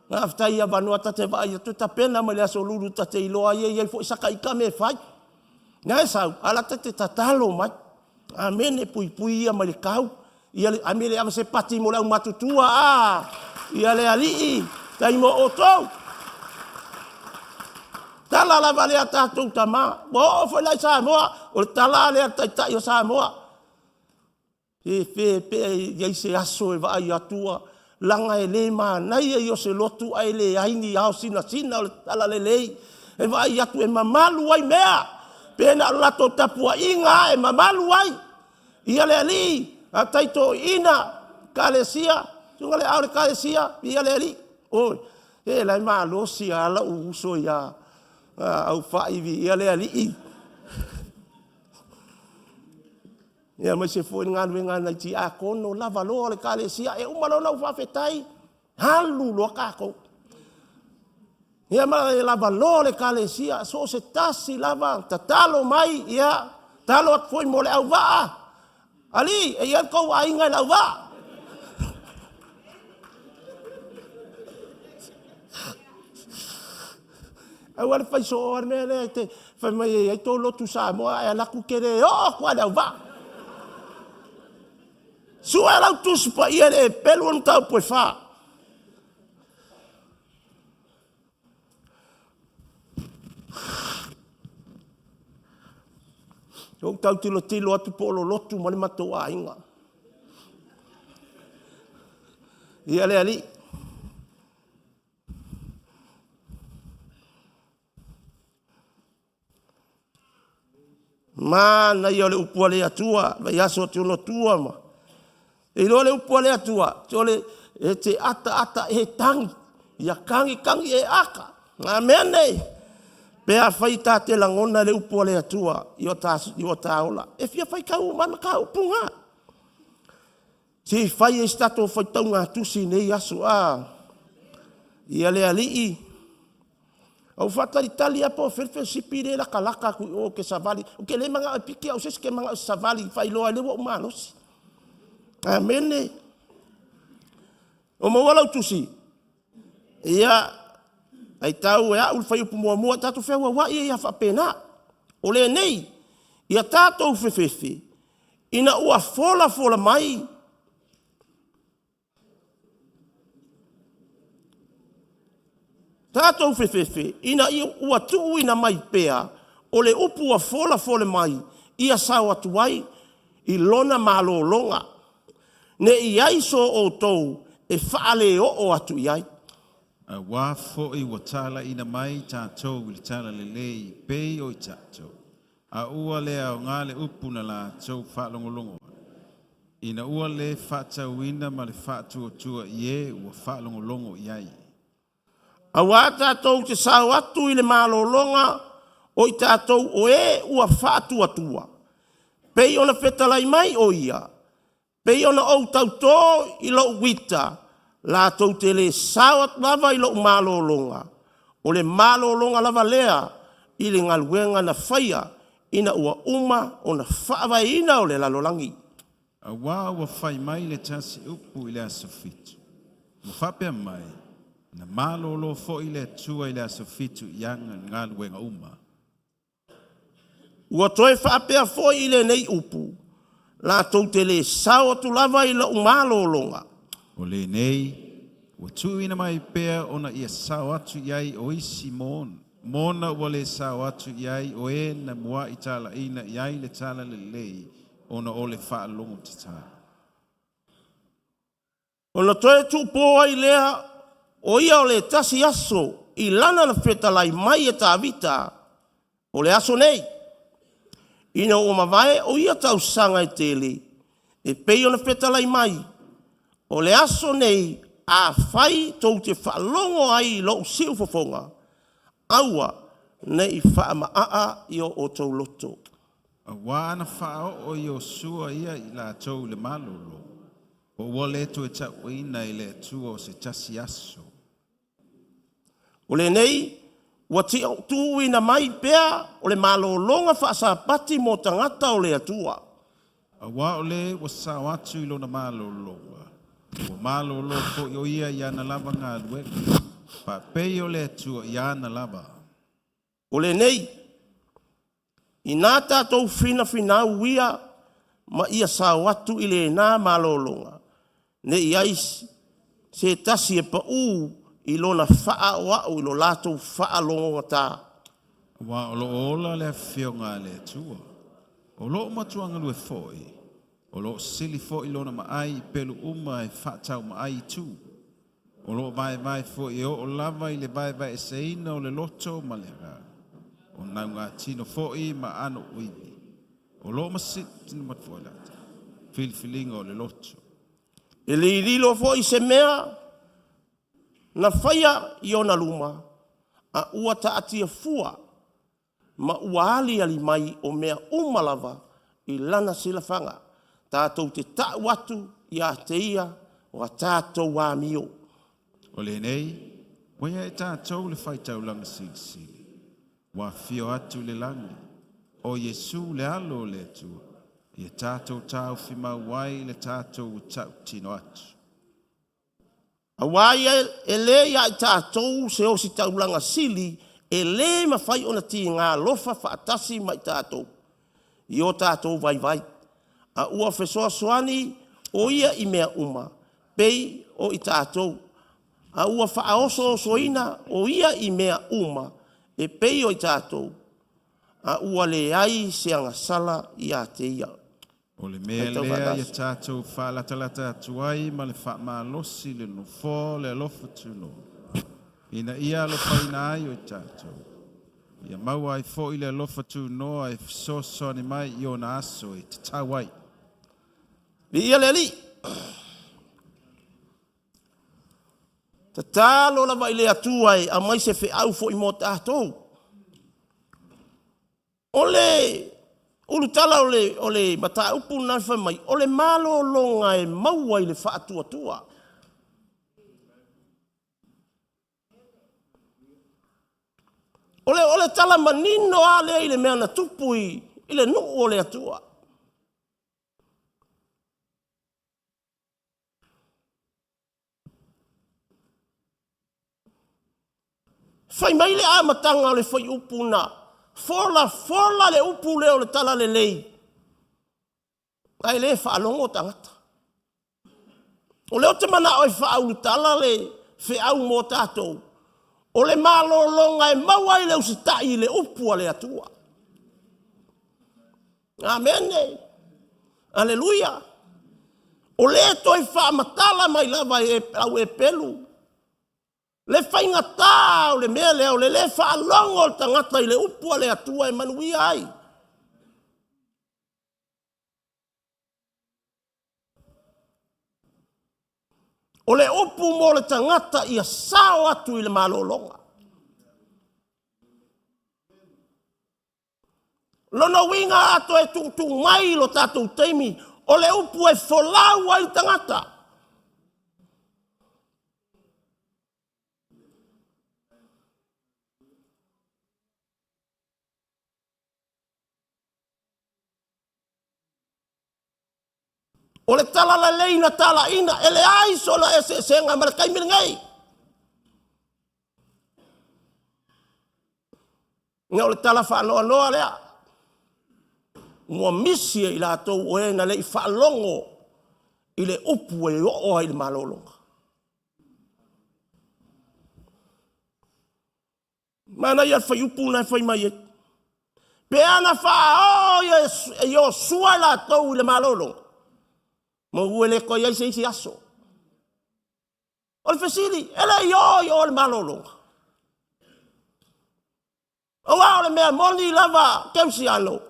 Faafetai i avanoa ta te vaai atu e tapena mai le aso lulu ta te iloa ai e i ai foi saka ika me fai. Na e sau, a la ta te tatalo mai. Amene, puipui ia mai le kau. Ia le, ame le ave se pati mo le aumatutua, a! Ia le Alii, tai mo outou. Tala lava lea tatou tama. Ua oo foi la i Samoa, o le tala lea a le Taitai o Samoa. Fefe pea i ai se aso e vaai atua, laga e le manaia ia o se lotu ae leai ni ao sinasina o le talalelei e vaai atu e mamalu ai mea, pe na o le latou tapuaiga lava e mamalu ai. Ia le Alii, a taitoiina Ekalesia, susuga le ao o le Ekalesia, ia le Alii. Oi, e la e malosi lava lou uso iā Aufai, viia le Alii. Ia aemaise foi le galuega a nai tiakono, lava loa le ekalesia, e uma loa ona ou faafetai, alu loa tatou. Ia ma e lava loa le ekalesia, so o se tasi lava, tatalo mai, ia, tatalo atu foi mo le auvaa. Alii, e i ai le tou aiga i le auvaa. Aua le fai soo le mea lea e te fai mai e i ai tou lotu Samoa ae alu atu e te le oo atu lava i le auvaa. Sue lau Tusi Paia i le Eperu o le mataupu e 4. Ou tau tilotilo atu po o lolotu ma le matou aiga. Ia le Alii. Manaia o le upu a le Atua, vaiaso atu ona tua ma. E iloa le upu a le Atua, te ole e te ata ata e tagi, ia tagi tagi e ata. Amene. Pe afai ta te lagona le upu a le Atua i o ta, i o ta ola. E fia faitau uma mataupu na. Se i fai ai se tatou faitauga tusi i nei aso, a ia le Alii. Ou faatalitali lava po o fea le fesipi lea e latalata atu i o ou te savali. Ou te le manao e piki au i se isi, ou te manao e savali e faailoa ai lea ua ou malosi. Amene. Ua maua lau tusi? Ia, aitau e au le fuaiupu muamua, tatou feauauai ai lava faapena. O lenei, ia tatou fefefe ina ua folafola mai tatou fefefe ina ua tuuina mai pea o le upu ua folafola mai ia sao atu ai i lona malologa, ne i ai so outou e faaleoo atu i ai. Auā foi ua talaiina mai tatou i le talalelei pei o i tatou, a ua le aoga le upu na latou faalogologo ai, ina ua le faatauina ma le faatuatua i e ua faalogologo i ai. Auā tatou te sao atu i le malologa o i tatou o e ua faatuatua, pei ona fetalai mai o ia, Pei ona ou tautō i lou uita, latou te le sao atu lava i lou malologa, o le malologa lava lea i le galuega na faia ina ua uma ona faavaeina o le lalolagi. Auā ua fai mai le tasi upu i le aso 7, ua faapea mai, Na malolo foi le Atua i le aso 7 i ana galuega uma. Ua toe faapea foi i lenei upu, latou te le sao atu lava i lou malologa. O lenei, ua tuuina mai pea ona ia sao atu i ai o isi mona ua le sao atu i ai o e na mua'i talaiina i ai le talalelei ona o le faalogotatā. Ona toe tuupō ai lea o ia o le tasi aso i lana na fetalai mai e Tavita, o le aso nei, ina ua mavae o ia tausaga e tele, e pei ona fetalai mai, o le aso nei, afai tou te faalogo ai i lou siufofoga, aua ne i faamaaa i o outou loto. Auā ana faaoo Iosua ia i latou i le malolo, Po ua le toe tauina e le Atua o se tasi aso. O lenei ua tuuina mai pea o le malologa faasapati mo tagata o le Atua. Auā o le ua sao atu i lona malologa, ua malolo foi o ia i ana lava galuega, faapei o le Atua i ana lava. O lenei, inā tatou finafinau ia ma ia sao atu i lena malologa, ne i ai se tasi e paʻū i lona faaʻoaʻo i lo latou faalogogata. Aua o lo o ola le Afioga a le Atua, o lo o matua galue foi, o lo o sili foi lona maai i pelu uma e faataumaai i tu. O lo o vaevae foi e oo lava i le vaevaeseina o le loto ma le agaga, o naugatino foi ma ano ivi. O lo o masina mai foi la filifiliga o le loto. E le lilo foi se mea Na faia i ona luma, a ua taatia fua, ma ua aliali mai o mea uma lava i lana silafaga, tatou te ta'u atu ia te ia o a tatou amio. O lenei, ua ia i tatou le faitaulaga silisili, ua afio atu i le lagi, o Iesu le alo o le Atua, ia tatou taofi mau ai le tatou tautino atu. Auā ia e lē ia i tatou se ositaulaga sili e lē mafai ona tigā alofa faatasi ma i tatou i o tatou vaivai, a ua fesoasoani o ia i mea uma, pei o i tatou, a ua faaosoosoina o ia i mea uma, e pei o i tatou, a ua leai se agasala ia te ia. O le mea Faitau lea ia faatasi. tatou faalatalata atu ai ma le faamalosi i le Nofoa o le alofa tunoa, ina ia alofaina ai o i tatou, ia maua ai foi le alofa tunoa e fesoasoani mai i ona aso e tatau ai. Viia le Alii. Tatalo lava i le Atua e aumai se feau foi mo tatou. O le ulutala o le, o le mataupu lena fai mai, o le malologa e maua i le faatuatua. O le, o le tala manino lava lea i le mea na tupu i, i le nuu o le Atua. Fai mai le amataga o le fuaiupu na folafola le upu lea o le talalelei, ae le faalogo tagata. O lea ou te manao e faaulutala le feau mo tatou, o le malologa e maua ai le usitai i le upu a le Atua. Amene. Aleluia. O lea e toe faamatala mai lava e au Hepelu le faigatā o le mea lea o le lē faalogo o le tagata i le upu a le Atua e manuia ai. O le upu mo le tagata ia sao atu i le malologa. Lona uiga a toe tuutuu mai lo tatou taimi, o le upu e folau ai le tagata. O le talalelei na talaiina e leai sona eseesega ma le taimi lenei. Ia o le tala faanoanoa lea. Ua misi e i latou o e na le i faalogo i le upu e oo ai i le malologa. Manaia le fuaiupu na e fai mai ai. Pe ana faaoo e Iosua i latou i le malologa, ma ua le toe i ai se isi aso. O le fesili, e le i oo i o le malologa. Aua o le mea moni lava, Keusiano,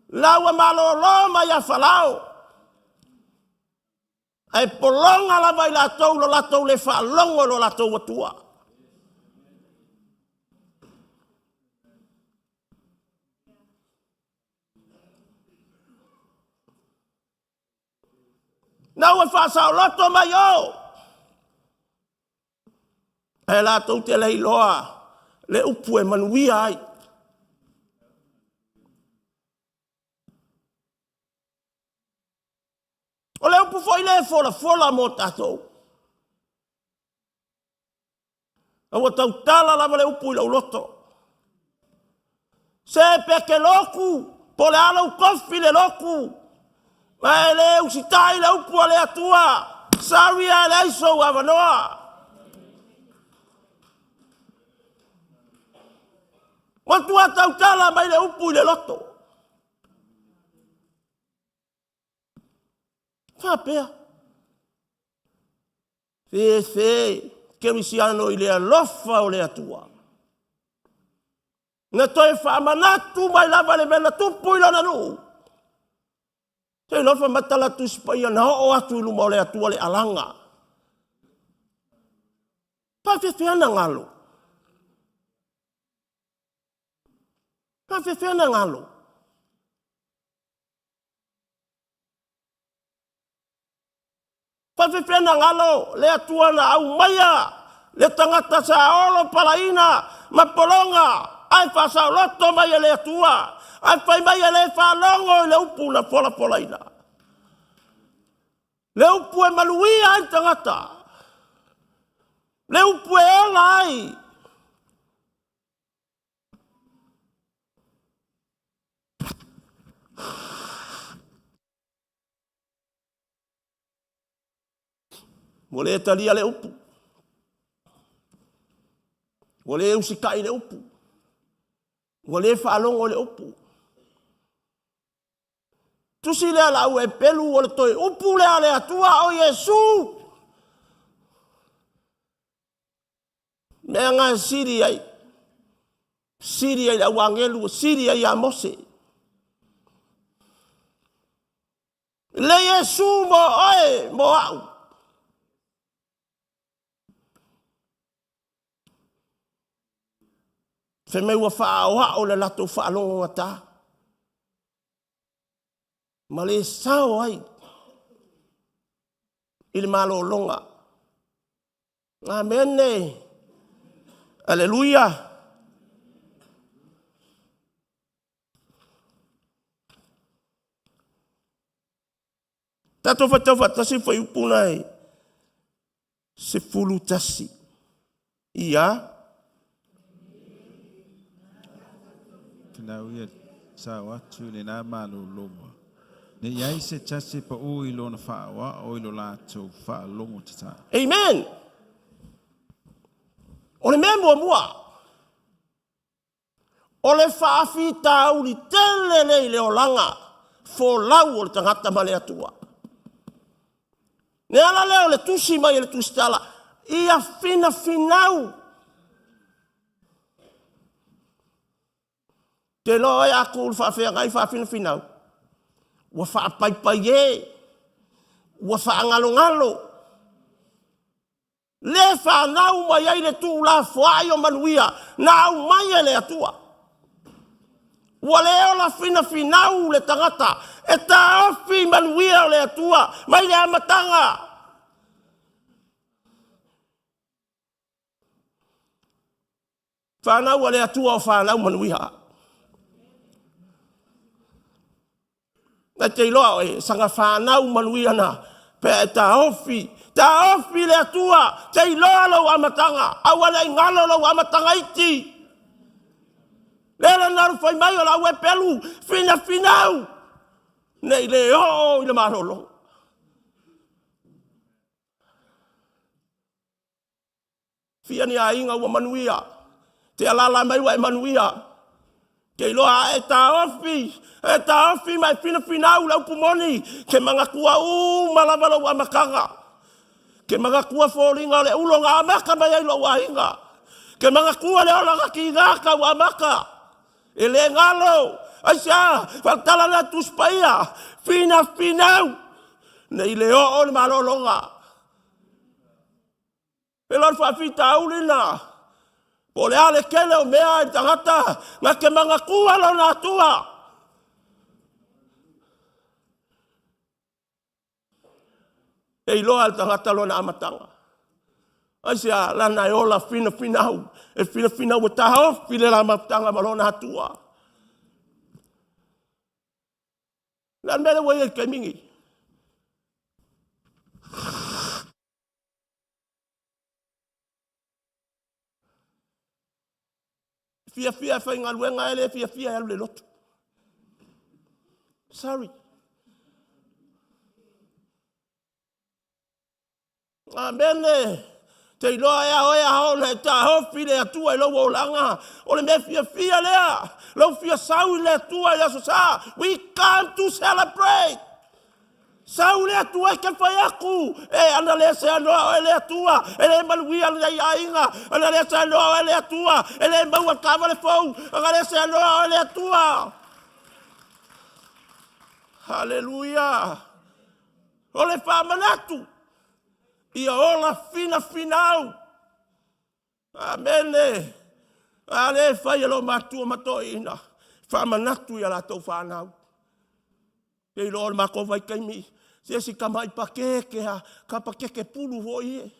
la ua malolo mai ia Falao, ae pologa lava i latou lo latou le faalogo i lo latou Atua. Na ua faasaoloto mai o, ae latou te le iloa le upu e manuia ai. O le upu foi lea e folafola mo tatou. A ua tautala lava le upu i lou loto. Se peke loku, po o le a lou tofi le loku, ma e le usitai le upu a le Atua, sorry ae leai sou avanoa. Matua tautala mai le upu i le loto. Faapea. Fefe kerisiano i le alofa o le Atua. Na toe faamanatu mai lava le mea na tupu i lona nuu. Te alofa matala Tusi Paia na oo atu i luma o le Atua le alaga. Faafefea na galo? Faafefea na galo? Faafefea na galo le Atua na aumaia le tagata sa olo palaina ma pologa ae faasaoloto mai e le Atua, ae fai mai e le faalogo i le upu na folafolaina. Le upu e maluia ai le tagata, le upu e ola ai. Ua le talia le upu. Ua le usitai le upu. Ua le faalogo le upu. Tusi lea lau e pelu o le toe upu lea le Atua o Iesu. Mea ngā siri ai. Siri ai le au angelu, siri ai a Mose. Le Iesu mo oe, mo au. Fe mai ua faaoao le latou faalogo gata. Ma le sao ai i le malologa. Amene. Aleluia. Tatou faitau faatasi fuaiupu na e 11. Ia. Finau ia sao atu i lena malologa. Ne i ai se tasi e pau i lona faaoao i lo latou faalogo tatau. Amen. O le mea muamua, O le faafitauli tele lea i le olaga folau o le tagata ma le Atua. Le ala lea o le tusi mai e le tusitala, ia finafinau. Te loa oe a tu le faafeagai faafinafinau, ua faapaipai e, ua faagalogalo, Le fanau mai ai le tuulafoai o manuia na aumai e le Atua. Ua le ola finafinau le tagata e taofi manuia o le Atua mai le amataga. Fanau a le Atua o fanau manuia. Na te iloa oe, saga fanau manuia na, pe e taofi, taofi le Atua, te iloa lou amataga, aua le galo lou amataga iti. Le la na fai mai o la ue pelu, fina finau, nei le oo i le malolo. Fia ni aiga ua manuia. Te alala mai ua e manuia. Ke iloa a e taofi, e taofi ma e finafinau le upu moni, ke magatua uma lava lou amataga. Ke magatua foliga o le ulo na amata mai ai lou aiga. Ke magatua le olaga kiga ka ua amata. E le galo, aisea, faatala le atu spaia, finafinau, nei le oo le malologa. E loa le faafitauli na, po o le a le tele o mea i le tagata, na te manatua lona Atua. E iloa e le tagata lona amataga. Aisea, lana e ola finafinau, e finafinau e taofi le la mafutaga ma lona Atua. Le a le mea lea ua i ai i le taimi nei? Fiafia e faigaluega e le fiafia e alu le lotu. Sorry. Amene. Te iloa ea oe a ona e taofi le Atua i lou olaga. O le mea fiafia lea. Lou fia sau i le Atua i le aso sa. We come to celebrate. Sau le Atua e ke fai aku, e ana le se anoa oe le Atua, e le maluia le aiga, ana le se anoa oe le Atua, e le maua kava le fou, ana le se anoa oe le Atua. Haleluia. O le faamanatu, ia ola finafinau. Amene. A le fai e lo matua ma toeaiina, faamanatu i a latou fanau. Te iloa o le matou vaitaimi, se esi tamai pakeke a, ka pakeke pulu foi e.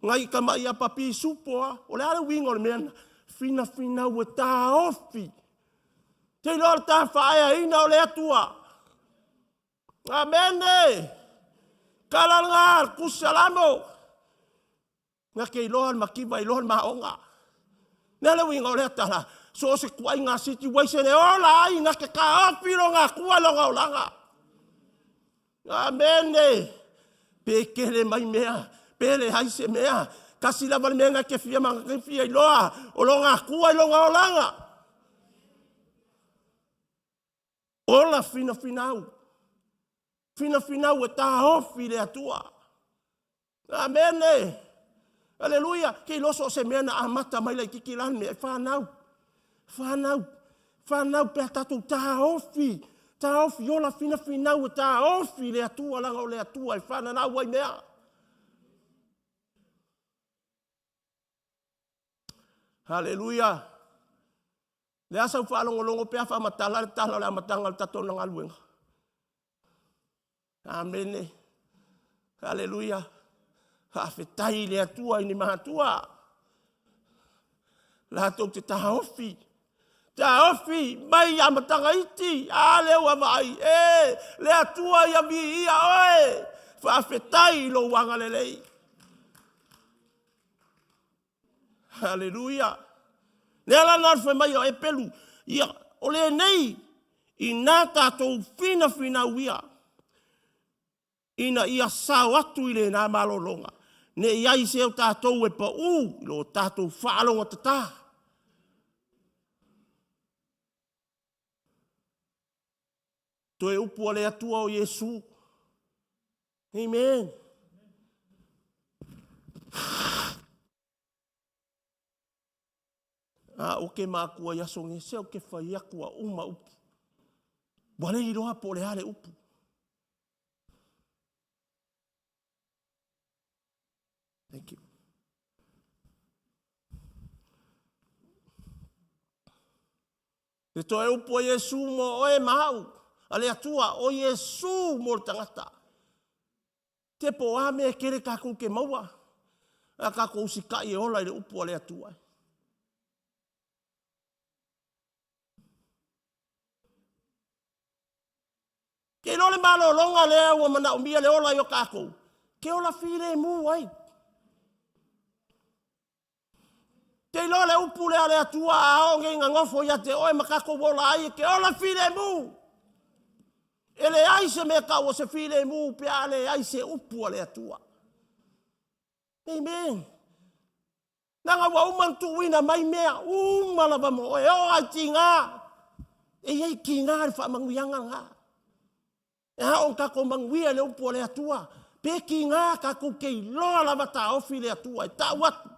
Nai tamai apa pisupo a, o le a le uiga o le mea na? Finafinau e taofi. Te iloa o le tafaaeaina o le Atua. Amene. Tala lena le Tusi Salamo. Na te iloa le mativa, iloa le maoga. Le a le uiga o lea tala? So o se tuaiga situation e ola ai na te taofi lona Atua i lona olaga. Amene. Pe tele mai mea, pe leai se mea, tasi lava le mea na te fia, ma te fia iloa, o lona Atua i lona olaga. Ola finafinau. Finafinau e taofi le Atua. Amene. Aleluia. Ke iloa so o se mea na amata mai laitiiti la le mea e fanau. Fanau. Fanau pe a tatou taofi. Taofi ola finafinau e taofi le Atua laga o le Atua e fananau ai mea. Haleluia. Le a sau faalogologo pe a faamatala le tala o le amataga o le tatou galuega. Amene. Haleluia. Faafetai i le Atua i ni matua. Latou te taofi. Taofi mai amataga iti. A lea ua vaai. E, le Atua ia viia oe. Faafetai i lou agalelei. Haleluia. Le ala na o le fai mai o Epelu, ia, o lenei, ina tatou finafinau ia, ina ia sao atu i lena malologa, ne i ai se o tatou e pau i lo tatou faalogotatā. Toe upu a le Atua o Iesu. Amen. A o ke makua i aso nei, se o ke fai aku a uma upu. Ua le iloa po o le a le upu. Thank you. Le toe upu a Iesu mo oe ma au, a le Atua, o Iesu mo le tagata. Te po a mea e kele kākou ke maua, a kākou usikai e ola i le upu a le Atua. Ke iloa le malologa lea ua manaomia le ola i o kākou, ke ola filemu ai. Ke iloa le upu lea a le Atua a oo nei ina nofo ia te oe ma tatou ola ai e ke ola filemu. E leai se mea tau o se filemu pe a leai se upu a le Atua. Amen. Leaga ua uma ona tuuina mai mea uma lava mo oe, e oo lava i tiga. E i ai tiga le faamanuiaga lena. E ao ona tatou manuia i le upu a le Atua, pe tiga tatou te iloa lava taofi le Atua e tau atu.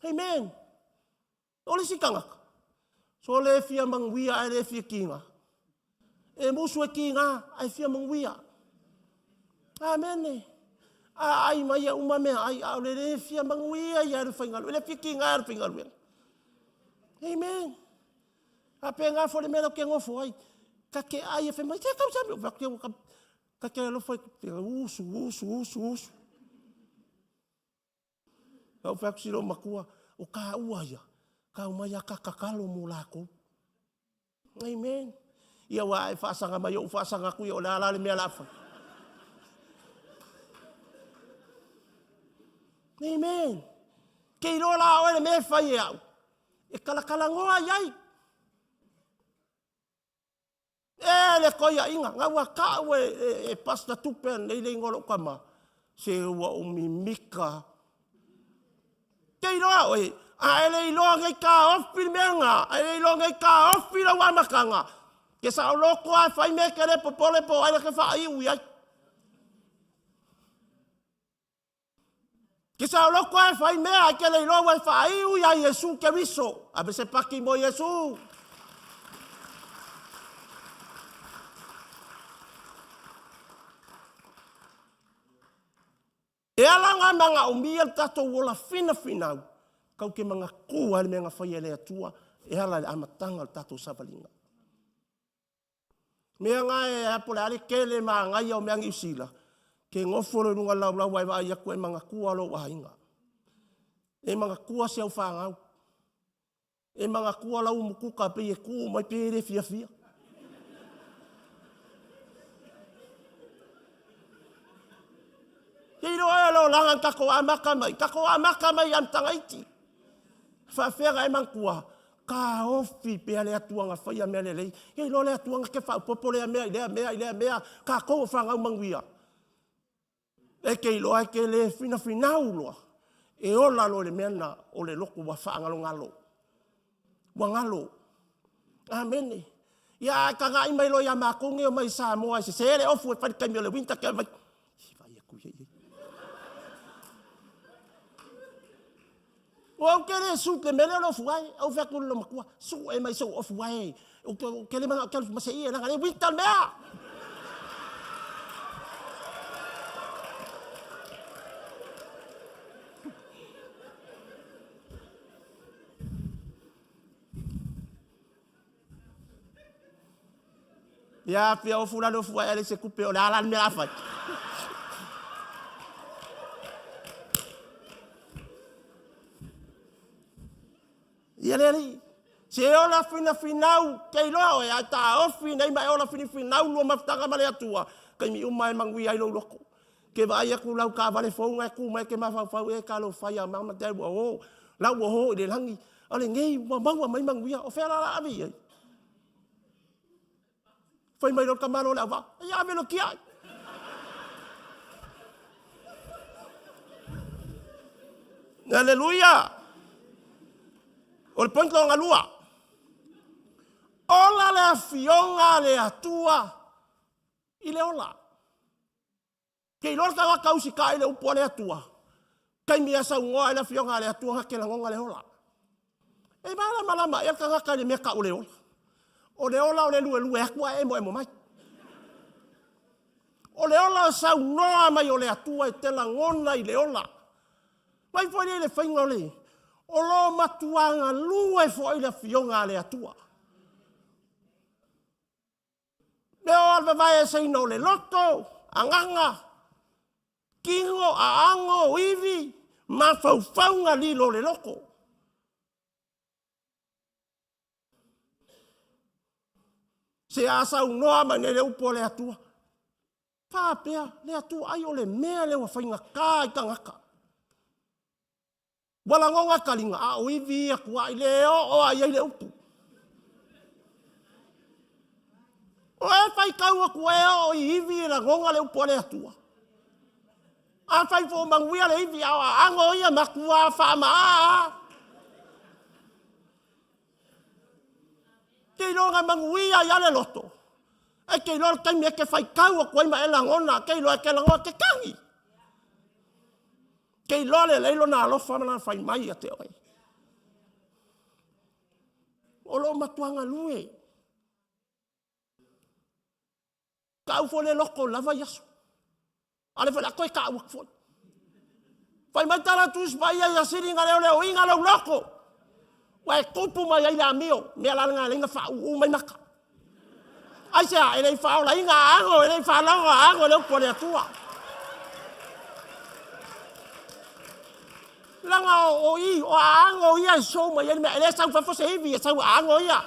Amen. O le isi tagata, so le fia manuia ae le fia tiga. E musu e tiga ae fia manuia. Amene. A ai mai ia uma mea ai, a o le le fia manuia ia le faigaluega, le fia tiga le faigaluega. Amen. A pe ngā fo le mea lau ke ngofo ai. Ka ke ai e whai mai, te kau sa me, ka ke alofa, usu, usu, usu, usu. Lau fai atu si lou matua, o kāua ia, kau mai a ka tatalo mo lākou. Amen. Ia ua e faasaga mai ou faasaga atu ia o le a la le mea la fai. Amen. Ke iloa la oe le mea e fai e au. E kalakalanoa i ai. E le koiaʻiga, na ua taʻu e, e, e Pastor Tupe anei le igoa o lou tama, se ua ou mimika. Te iloa oe, a e le iloa nei taofi le mea lena, a e le iloa nei taofi lau amataga, ke saoloto lava e fai mea e te le popole po o ai la te faaiu i ai. Ke saoloto lava e fai mea ae te le iloa ua e faaiu iā Iesu Keriso. Ave se paki mo Iesu. a magaomia le tatou ola finafinau, kau ke manatua ai le mea na faia e le Atua e ala i le amataga o le tatou savaliga. Mea na e a po o le a le tele manaia o mea Niu Sila, ke nofo loa i luga o le laulau ae vaai atu e manatua lou aiga. E manatua si au fanau. E manatua lau umukuka pei e tu mai pe le fiafia. Te iloa e le olaga na tatou amata mai, tatou amata mai i amataga iti. Faafefea ona e manatua? Taofi pea le Atua na faia mea lelei. E iloa le Atua na te faaopoopo lea mea i lea mea i lea mea. Tatou o fanau manuia. E te iloa e te le finafinau loa e ola loa i le mea lena o le loto ua faagalogalo. Ua galo. Amene. Ia a e tagai mai loa ia matou nei e omai i Samoa e sese le ofu e fai i le taimi o le winter ke mai. Vai aku ia ia. Ua ou te le suit le mea lea o le ofu ae. Ou fai atu i le loomatua, sue mai sou ofu ae. Ou te le manao ou te alu ma se ie leaga o lea e winter le mea. Ia fia ofu la le ofu ae ale se tupe o le a la le mea a fai. Ia le alii, se ola finafinau, ke iloa oe ae taofi nei ma e ola finafinau lua mafutaga ma le Atua, taimi uma e manuia ai lou loto. Ke vaai atu lau taavale fou na e tu mai e te mafaufau e talofa ia mama dad ua o, la ua o i le lagi, a o lenei ua maua mai manuia, o fea la o le a ave i ai? Fai mai loa le tamaloa o le auvaa, ia ave loa tiai. Aleluia! O le point lona lua, ola le afioga a le Atua i le ola. Ke iloa le tagata usitai i le upu a le Atua, taimi e saunoa ai le Afioga a le Atua na te lagona le ola. E malamalama ea le tagata i le mea tau o le ola? O le ola o le luelue atu ae emoemo mai. O le ola o saunoa mai o le Atua e te lagona i le ola. Mai foi lea i le faiga o le o lo matua galue foi le Afioga a le Atua. Mea o le vavaeeseina o le loto, agaga, tino, aago, ivi, mafaufauga lilo o le loto. Se a saunoa mai nei le upu a le Atua, faapea le Atua ai o le mea lea ua faigata i tagata. Ua lagona taliga, a o ivi ia tuai le oo a i ai le upu. O e faitau atu e oo i ivi e lagona le upu a le Atua. A fai fo manuia le ivi, a o aago ia matua faamaa. Te iloa na manuia ia le loto. E te iloa le taimi e te faitau atu ai ma e lagona, te iloa e te lagona te tagi. Ke iloa lelei lona alofa ma lana fai mai ia te oe. O lo o matua galue. Tau foi le loko lava i aso. A le foi le a toe tau atu foi. Fai mai tala tusi paia ia sili na leo leo inga lou loko. Ua e tupu mai ai le amio, mea la lena e faauu mai maka. Aisea, e le i faaolaina aano, e le i faalogo aano i le upu a le Atua. Leaga o i, o aano ia e sou mai ai le mea, e le sau fafo se ivi, e sau aano ia.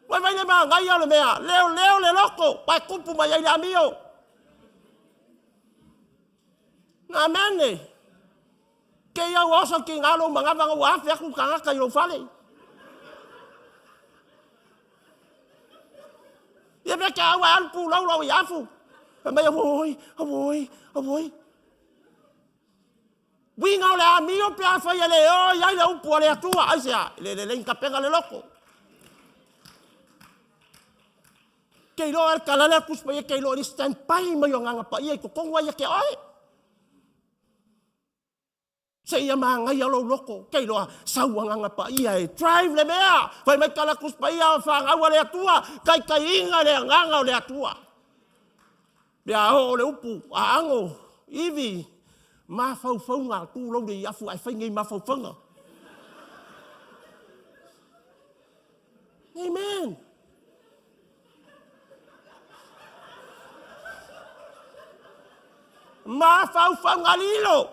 Vaivai le manaia o le mea, leoleo le loto, ua e tupu mai ai le amio. Amene. Ke ia ua oso ki ngā lou manava na ua afe aku tagata i lou fale. Ia mea ke au e alu pulou lau i afu. Fai mai, auoi, auoi, auoi. Uiga o le amio pe a fai e le o i ai le upu a le Atua. Aisea? E le lelei ni tapena le loto. Ke iloa e le tala lea Tusi Paia ke iloa i le stand by mai o Agaga Paia i totonu ai ia te oe. Seia manaia lou loto, ke iloa sau Agaga Paia e drive le mea. Fai mai tala Tusi Paia o fanau a le Atua, taitaiga le Agaga o le Atua. Pe a oo le upu, aago, ivi, mafaufauga, tulou le iafu ae fai nei mafaufauga. Amen. Mafaufauga lilo.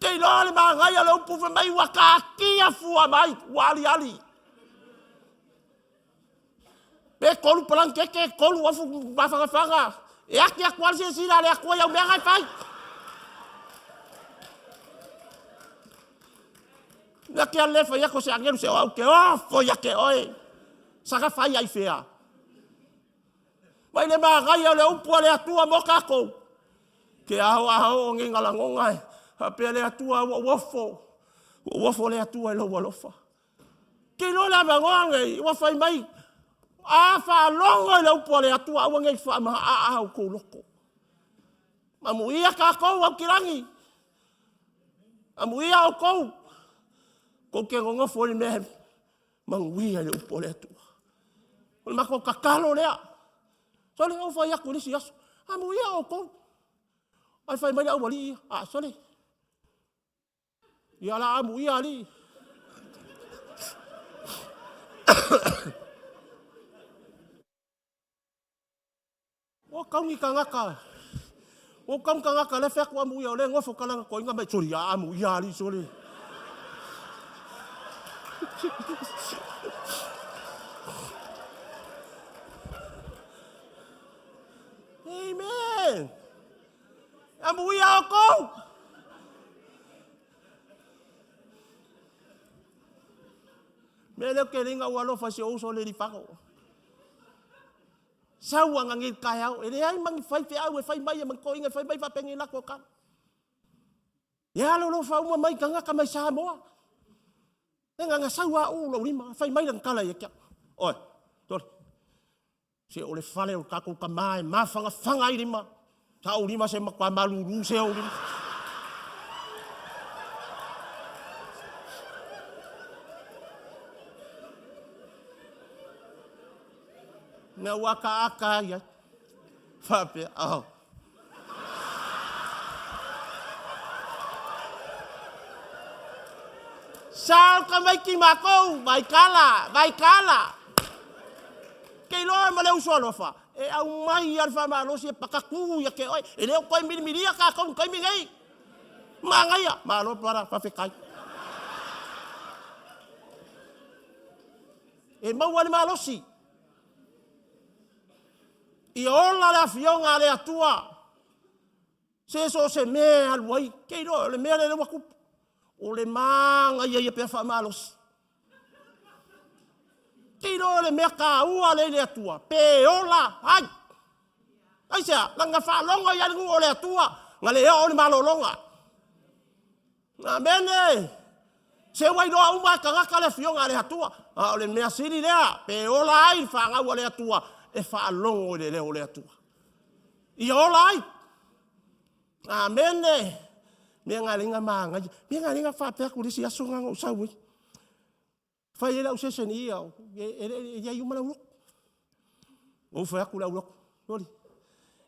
Te iloa le magaia le upu fai mai ua taatia fua mai, ua aliali. Pe tolu palanitete, tolu afu mafagafaga, e ati atu lava le silasila a le Atua i au mea na e fai. Na te alu le fai atu o se agelu se o au te ofo ia te oe. Saka fai ai fea. Mai le magaia o le upu a le Atua mo tatou. Ke ao a oo nei ngalagoga e faapea le Atua ua ou ofo. Ua ou ofo le Atua i lou alofa. Ke iloa le avanoa nei, ua fai mai, a faalogo i le upu a le Atua, aua nei faamaaa outou loto. Mamuia tatou Aukilagi, mamuia outou, tou te nonofo i le mea e manuia i le upu a le Atua. O le matou tatalo lea. Sole, ou fai atu i le isi aso, amuia outou. Ae fai mai le aualii ia, a, sole, ia la amuia alii. Ua tauni tagata, ua tauni tagata lea fai atu amuia o lea e nofo kalana toeaina mai sole, ia amuia alii sole. Amen. Amuia outou. Mea lea ou te le ina ua alofa i si ou uso le Lifano. Sau ananei i le taeao, e leai ma ni faifeau e fai mai ma ni toeaina e fai mai faapenei latou tala. E alolofa uma mai tagata mai Samoa. E na sau a u lou lima, fai mai lana tala ia te au. Oe, tole. Se o le fale o tatou tama e mafagafaga ai lima. Sa ou lima se matua malulu se ou lima. Na ua akaaka ai ai. Faapea, oh. Sao tamaiti matou, vai kala, vai kala. Ke iloa ma le uso alofa, e aumai lava le faamalosi e pakatu ia te oe. E le o toe milimilia tatou i le taimi nei. Manaia, malo para, faafetai. E maua le malosi. Ia ola le afioga a le Atua. Se so o se mea e alu ai, ke iloa o le mea lea ua tupu. O le manaia ia pea faamalosi. Ke iloa o le mea taua lea i le Atua, pe ola ai. Aisea, lana faalogo ia le nuu o le Atua, na le oo i le malologa. Amene! Se ua iloa uma e tagata le afioga a le Atua, a o le mea sili lea, pe ola ai le fanau a le Atua, e faalogo i le leo o le Atua. Ia ola ai. Amene! Mea na leina magaia. Mea na leina faapea atu le isi aso na ou sau ai. Fai ai lau session ia, e le i ai uma lau lotu. Ou fai atu lau lotu, soli,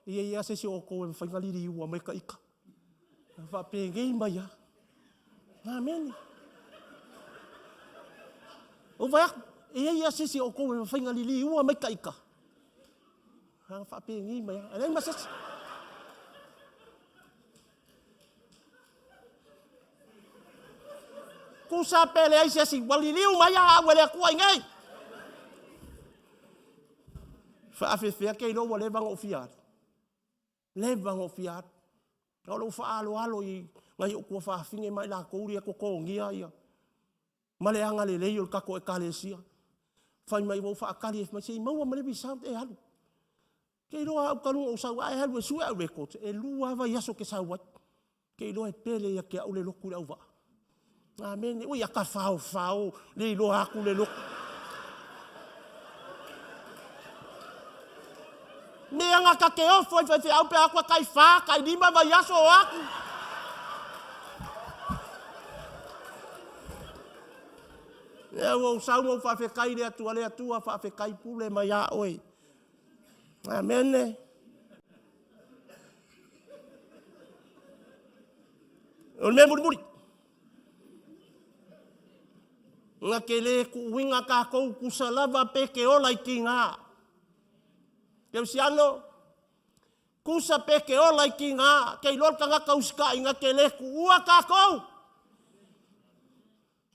ia ia se isi o outou e mafai ona liliua mai ka ita. Faapenei mai lava. Amene. Ou fai atu, e i ai lava se isi o outou e mafai ona liliua mai ka ita. Faapenei mai lava. E leai ma se isi. Tusa pe leai se isi, ua liliu mai a au e le Atua i nei. Faafefea ke iloa ua leva ona ou fia alu. Leva ona ou fia alu. O lou faaaloalo i nai ou tuafafine ma i latou ia totogia ia ma le agalelei o le tatou Ekalesia. Fai mai ua ou faatali mai se i maua ma le result e alu. Ke iloa au talu ona ou sau ae alu e sue au records, e 2 lava vaiaso ke sau ai. Ke iloa e pele ia te au le lotu i le auvaa. Amene. Ui, aka faofao, le iloa atu le lotu. Mea nga ta te ofo i faifeau pe aku tai 4, tai 5 vaiaso o aku. Lea ua ou sau ma ou faafetai i le Atua, le Atua faafetai pule mai a oe. Amene. O le mea mulimuli. Na ke lē kuuiga kākou kusa lava pe ke ola i tiga. Keusiano, kusa pe ke ola i tiga, ke iloa le tagata usitai na te lē kuua kākou.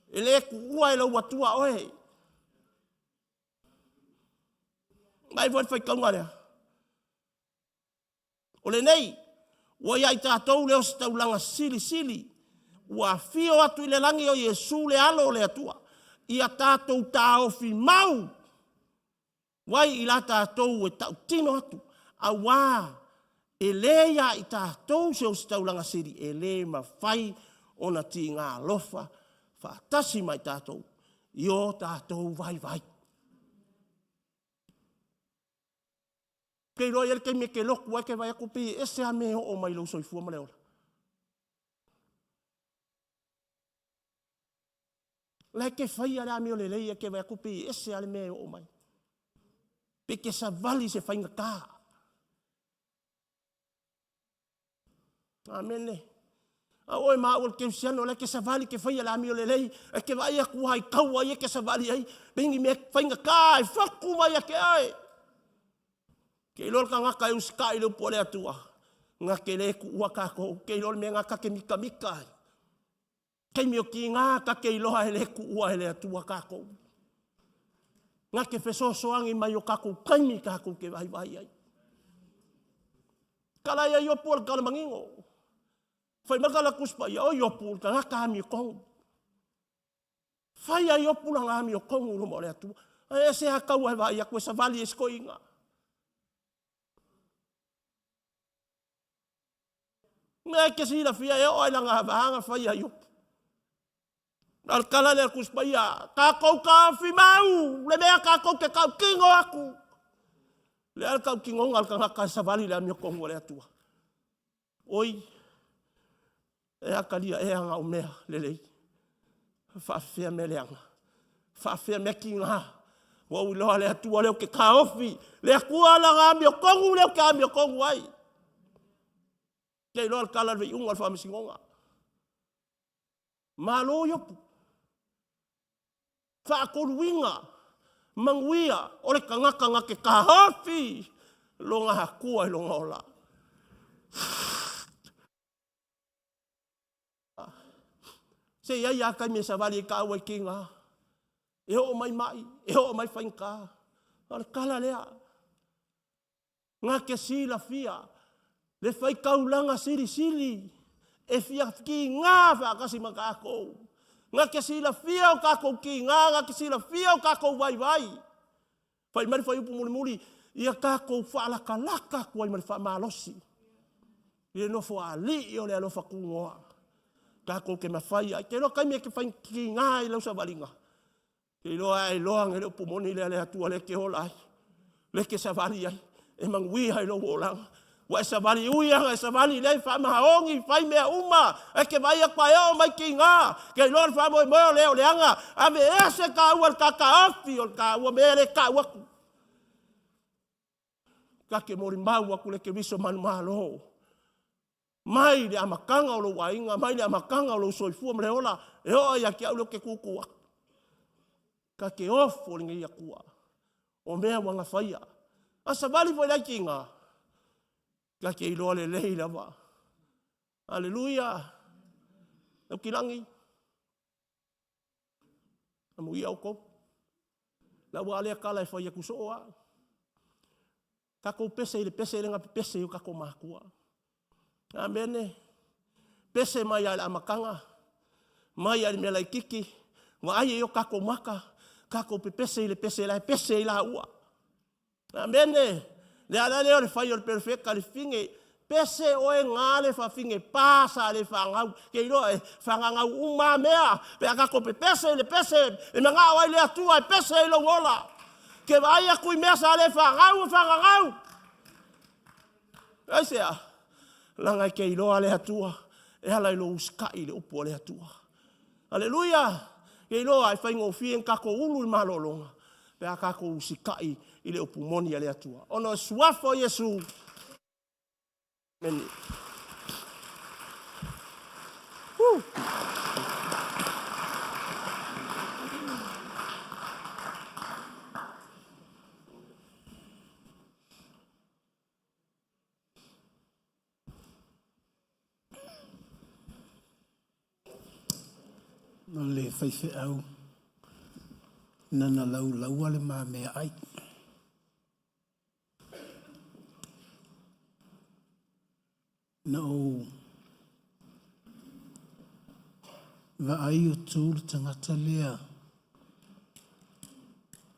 E lē kuua e lou Atua oe. Mai foi le faitauga lea. O lenei, ua ia i tatou le ositaulaga silisili, ua afio atu i le lagi o Iesu le Alo o le Atua, ia tatou taofi mau ai i la tatou e tautino atu, auā e lē ia i tatou se ositaulaga sili e lē mafai ona tiga alofa faatasi ma i tatou i o tatou vaivai. Ke iloa i ai le taimi e te lotu ai e te vaai atu pei e ese lava mea e oo mai i lou soifua ma le ola. La e te faia le amio lelei e te vaai atu pei e ese lava le mea e oo mai. Pe te savali i se faigata. Amene. A oe ma au o le Kerisiano, o la e te savali te faia le amio lelei, e te vaai atu lava i taua ia e te savali ai, pei ni mea faigata e fotu mai ia te oe. Ke iloa le tagata e usitai i le upu a le Atua, na te le tuua tatou, ke iloa le mea lena ta te mitamita ai. Taimi o tiga ta te iloa e le tuua e le Atua tatou. Na te fesoasoani mai o tatou taimi tatou te vaivai ai. Tala ia Iopu o le tala manino. Fai mai le tala Tusi Paia, o Iopu le tagata amiotonu. Fai a Iopu lana amiotonu i luma o le Atua. Ae ese a taua e vaai atu e savali e si toeaina. Mea e te silafia e oo ai lana vaga fai a Iopu. A o le tala lea a le Tusi Paia, tatou taofi mau le mea tatou te tautino atu. Le a le tautinoga a le tagata e savali i le amiotonu a le Atua. Oi, e atalia ea na o mea lelei. Faafefea mea leaga. Faafefea mea tiga. Ua ou iloa le Atua lea ou te taofi. Le Atua lana amiotonu lea ou te amiotonu ai. Te iloa le tala o le iuga o le faamasinoga. Malo Iopu. Faatoluina manuia o le tagata na te taofi lona Atua i lona ola. Se i ai a taimi e savali ai tāua i tiga. E oo mai mai, e oo mai faigata. O le tala lea. Na te silafia le faitaulaga silisili e fia tiga faatasi ma tatou. Na te silafia o tatou tiga, na te silafia o tatou vaivai. Fai mai le fuaiupu mulimuli, ia tatou faalatalata atu ai ma le faamalosi i le nofo a alii o le alofa tunoa. Tatou te mafai ai. Te iloa taimi e te fai tiga ai lau savaliga. Te iloa a e iloa ane le upu moni lea le Atua lea e te ola ai, lea e te savali ai, e manuia ai lou olaga. Ua e savali ui aga e savali lea e faamaoni fai mea uma, e te vaai atu a e oo mai tiga, ke iloa le faamoemoe o lea o le aga, ave ese taua le tataofi o le taua mea le tau atu. Ta te molimau atu le Keriso manumalo. Mai le amataga o lou aiga, mai le amataga o lou soifua ma le ola, e oo ia te au lea ou te tutu atu. Ta te ofo lenei Atua o mea ua na faia. A savali foi lai tiga, ta te iloa lelei lava. Aleluia! Aukilagi, amuia outou. La ua alea tala e fai atu soo a. Tatou pese i le pese lea na pepese ai o tatou matua. Amene. Pese mai lava i le amataga, mai lava i le mea laitiiti, vaai ai o tatou maka, tatou pepese i le pese la e pese ai laua. Amene. Le ala lea o le fai o le perofeta le fine, pese oe gā le fafine pa sa le fanau, ke iloa e fagagau uma mea, pe a tatou pepese i le pese e manao ai le Atua e pese ai lou ola. Ke vaai atu i mea sa le fagau e fagagau. Aisea? Leaga e te iloa le Atua e ala i lou usitai i le upu a le Atua. Aleluia! Ke iloa e faigofie ona tatou ulu i malologa. Pe a tatou usitai i le upu moni a le Atua. Ona o le suafa o Iesu. Amene. O le faifeau nana laulaua le ma meaai. Na ou vaai o tu le tagata lea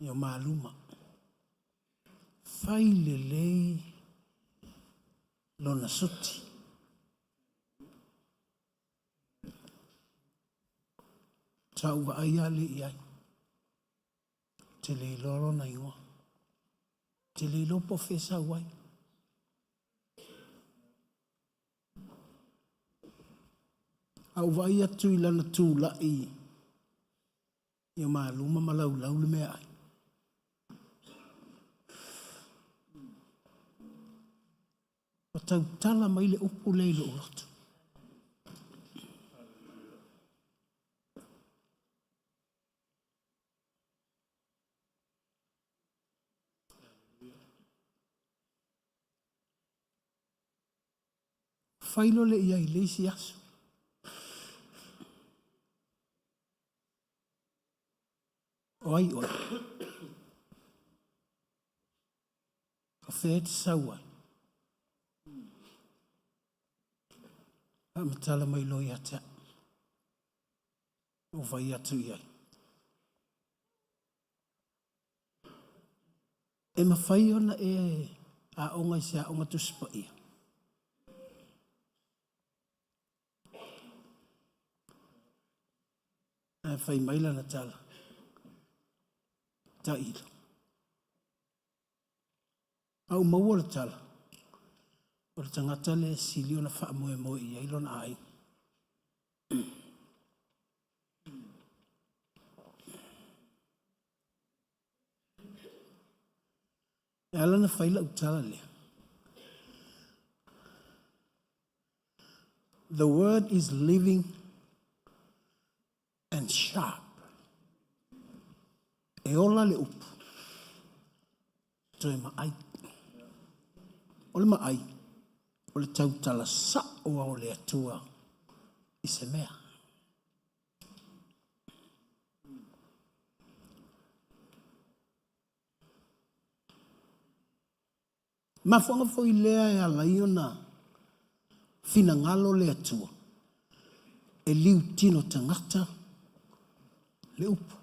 i o maluma. Fai lelei lona suti. Sa ou vaai lava lea i ai. Ou te le iloa lona igoa. Ou te le iloa po o fea e sau ai. A ou vaai atu i lana tulai i o maluma ma laulau le meaai. Ua tautala mai le upu lea i lou loto. Fai loa lea i ai i le isi aso. O ai oe? O fea e te sau ai? Faamatala mai loa ia te au. Ou fai atu i ai. E mafai ona e aoga i se aoga Tusi Paia. Ae fai mai lana tala, tailo. A ou maua le tala, o le tagata lea e sili ona faamoemoe i ai lona aiga. E ala ona fai lau tala lea. The word is living and sharp. E ola le upu. Toe maai. O le maai, o le tautala sa'o o le Atua i se mea. Mafuaaga foi lea e ala ai ona finagalo le Atua e liutino tagata le upu.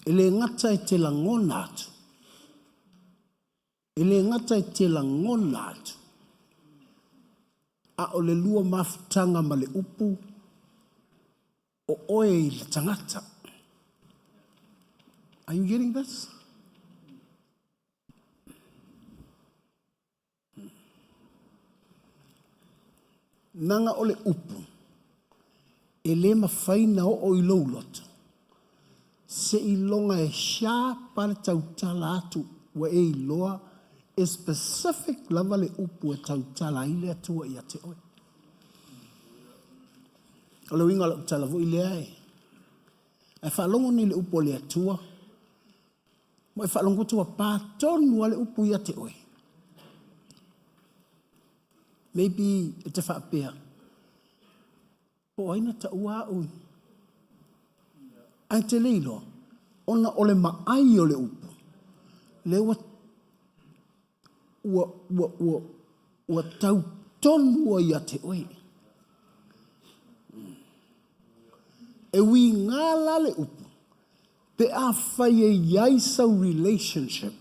E le gata e te lagona atu, e le gata e te lagona atu, a o le lua mafutaga ma le upu o oe i le tagata. Are you getting this? Naga o le upu e le mafai na oo i lou loto seiloga e sharp le tautala atu ua e iloa e specific lava le upu e tautala ai le Atua ia te oe. O le uiga o lau tala foi lea e ae faalogo nei le upu a le Atua ma e faalogo atu ua pa tonu lava le upu ia te oe. Maybe e te faapea, po o ai na taua au ae te le iloa, ona o le maai o le upu, lea ua, ua, ua, ua, ua tau tonu ai ia te oe. E uiga la le upu, pe afai e i ai sau relationship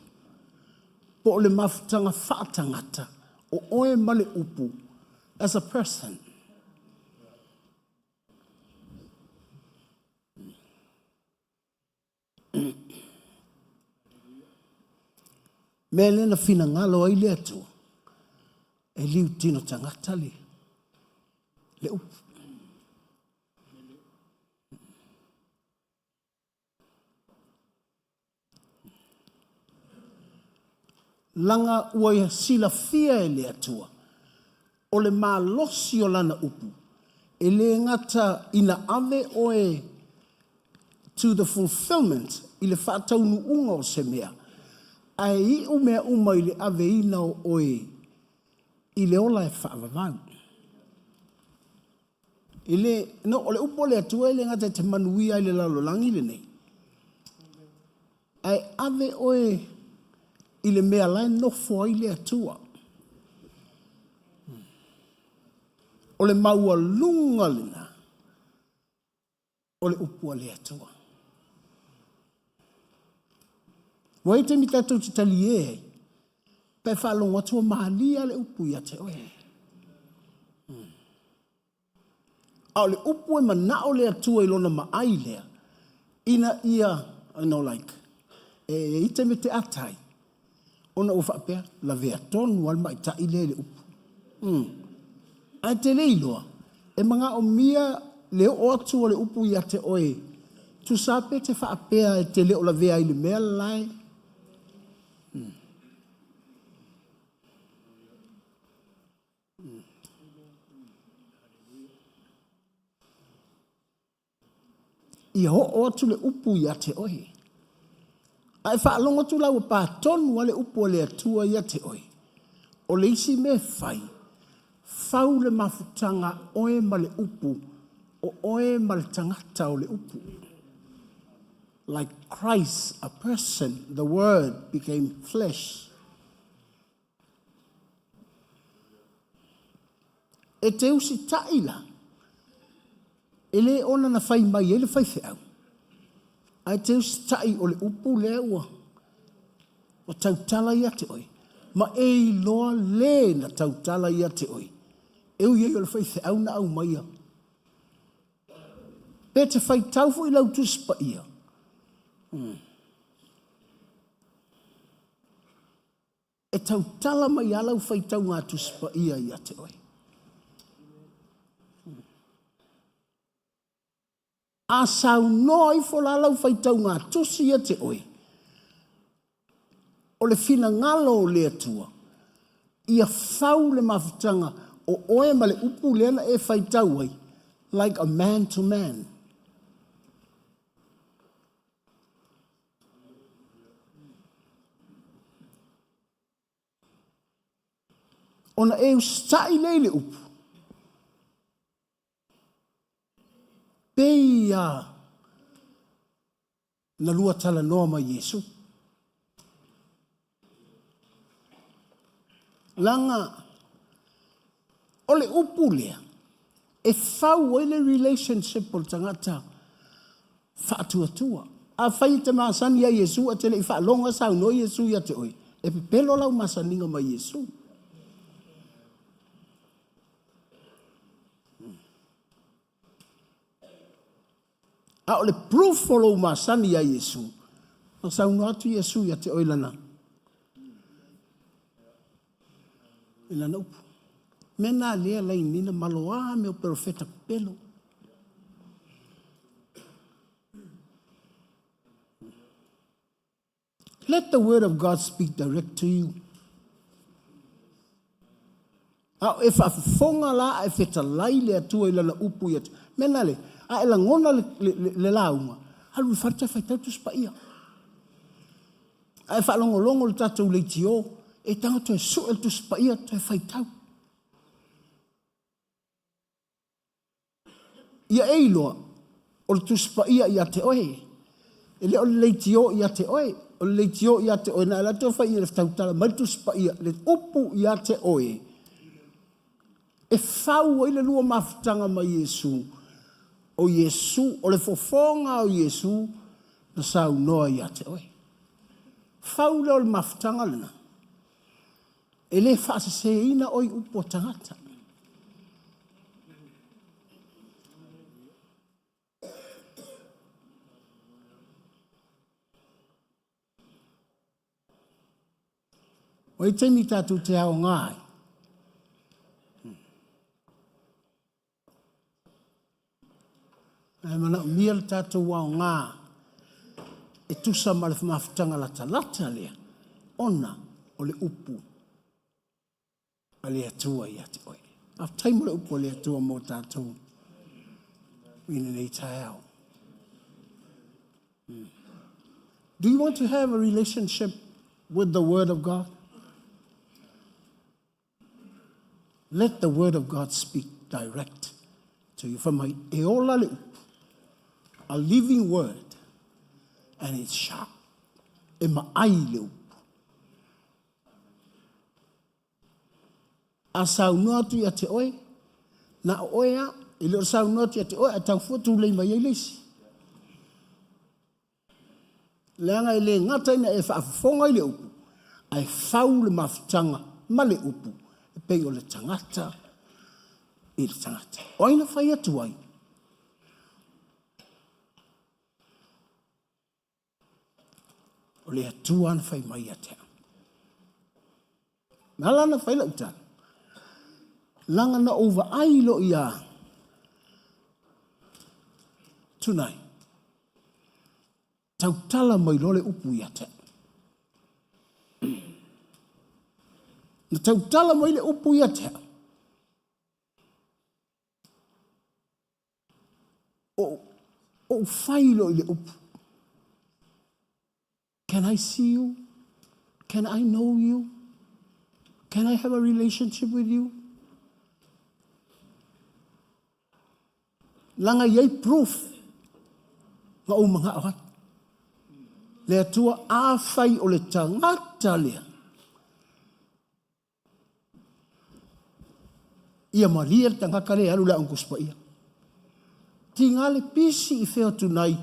po o le mafutaga faatagata o oe ma le upu as a person. Mea lea na finagalo ai le Atua e liutino tagata le, le upu. Laga ua silafia e le Atua, o le malosi o Lana upu, e le gata ina ave oe to the fulfillment, i le faataunuuga o se mea, ae iu mea uma i le aveina o oe i le ola e faavavau. E le, no, o le upu a le Atua e le gata e te manuia ai le lalolagi lenei, ae ave oe i le mea la e nofo ai le Atua. O le maualuga lena o le upu a le Atua. Ua i ai taimi tatou te talie ai, pe faalogo atu ua malie le upu ia te oe. A o le upu e manao le Atua i lona maai lea, ina ia, you know, like, e i taimi te ata ai, ona ua faapea, lavea tonu lava le maita'i lea i le upu. Ae te le iloa, e manaomia le oo atu o le upu ia te oe, tusa lava pe te faapea e te le o lavea ai i le mea le la e. Ia oo atu le upu ia te oe. A e faalogo atu la ua pa tonu lava le upu a le Atua ia te oe, o le isi mea e fai, fau le mafutaga a oe ma le upu, o oe ma le tagata o le upu. Like Christ, a person, the word became flesh. E te usitai la, e le ona na fai mai ai le faifeau, ae te usitai o le upu lea ua tautala ia te oe, ma e iloa le na tautala ia te oe, e ui ai o le faifeau na aumaia. Pe te faitau foi lau Tusi Paia, E tautala mai lava lau faitauga Tusi Paia ia te oe. A saunoa ifo la lau faitauga tusi ia te oe, o le finagalo o le Atua, ia fau le mafutaga o oe ma le upu lea na e faitau ai, like a man to man. Ona e usitai lea i le upu, pei a na lua talanoa ma Iesu. Leaga o le upu lea e fau ai le relationship o le tagata faatuatua. Afai e te masani ia Iesu ae te le i faalogo saunoa Iesu ia te oe, e pepelo lau masaniga ma Iesu. A o le proof o lou masani ia Iesu, na saunoa atu Iesu ia te oe lana i lana upu. Mea na lea lainina maloa me o perofeta pepelo. Let the word of God speak direct to you. A o e faafofoga la a e fetalai le Atua i lana upu ia te, mea na le, a e lagona le, le, le, le lauga, alu i le fale toe faitau Tusi Paia. A e faalogologo le tatou leitio, e tago toe sue le Tusi Paia toe faitau. Ia e iloa, o le Tusi Paia ia te oe, e le o le leitio ia te oe, o le leitio ia te oe, na alu atu fai i le tautala mai le Tusi Paia, le upu ia te oe, e fau ai le lua mafutaga ma Iesu, o Iesu, o le fofoga o Iesu na saunoa ia te oe. Fau lea o le mafutaga lena. E le faaseseina oe i upu a tagata. O ai taimi tatou te aoga ai. Ae manaomia le tatou aoga e tusa ma le mafutaga latalata lea, ona o O le upu a le Atua ia te oe. Faafetai mo le upu a le Atua mo tatou i lenei taeao. Do you want to have a relationship with the Word of God? Let the Word of God speak direct to you. Fai mai, e ola le upu, a living word, and it's sharp. E maai le upu. A saunoa atu ia te oe, na o oe a, e le o saunoa atu ia te oe, ae tau fua tulei mai ai le isi. Leaga e le gata ina e faafofoga i le upu, ae fau le mafutaga ma le upu e pei o le tagata i le tagata. O ai na fai atu ai? O le Atua na fai mai ia te au. Na ala na fai lau tala, leaga na ou vaai loa ia Tunai, tautala mai loa le upu ia te au. Na tautala mai le upu ia te au. Ou fai loa i le upu. Can I see you? Can I know you? Can I have a relationship with you? Leaga e i ai proof na ou manao ai. Le Atua afai o le tagata lea. Ia malie le tagata lea e alu i le Aoga Tusi Paia. Tiga le pisi i fea o Tunai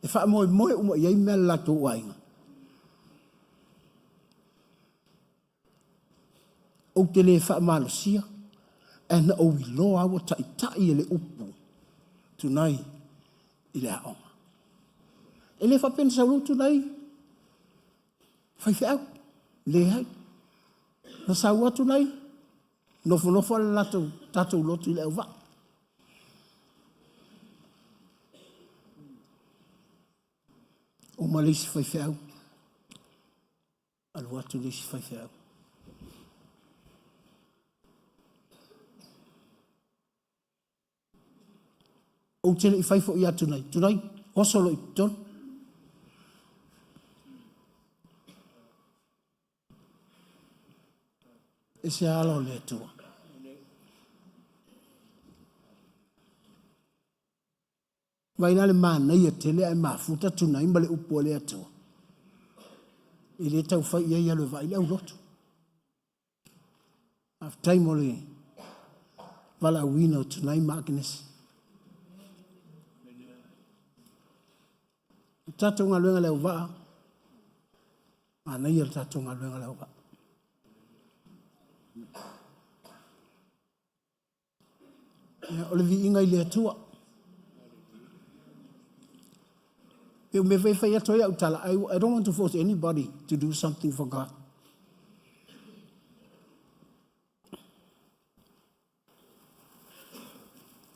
e faamoemoe uma i ai mea a le latou aiga. Ou te le faamalosia, ae na ou iloa lava ua taitai e le upu Tunai i le aoga. E le faapea na sau loa Tunai faifeau, leai. Na sau atu nai, nofonofo le latou tatou lotu i le auvaa. Uma le isi faifeau, alu atu le isi faifeau. Ou te le i fai foi ia Tunai. Tunai, oso loa i totonu. E se ala o le Atua. Vai la le manaia tele ae mafuta Tunai ma le upu a le Atua. E le tau fai i ai alu e vaai le aulotu. Faafetai mo le valaauina o Tunai ma Akenesi. O tatou galuega le auvaa, manaia le tatou galuega le auvaa. Ia, o le viiga i le Atua. E mea foi e fai atu ai au tala, I don't want to force anybody to do something for God.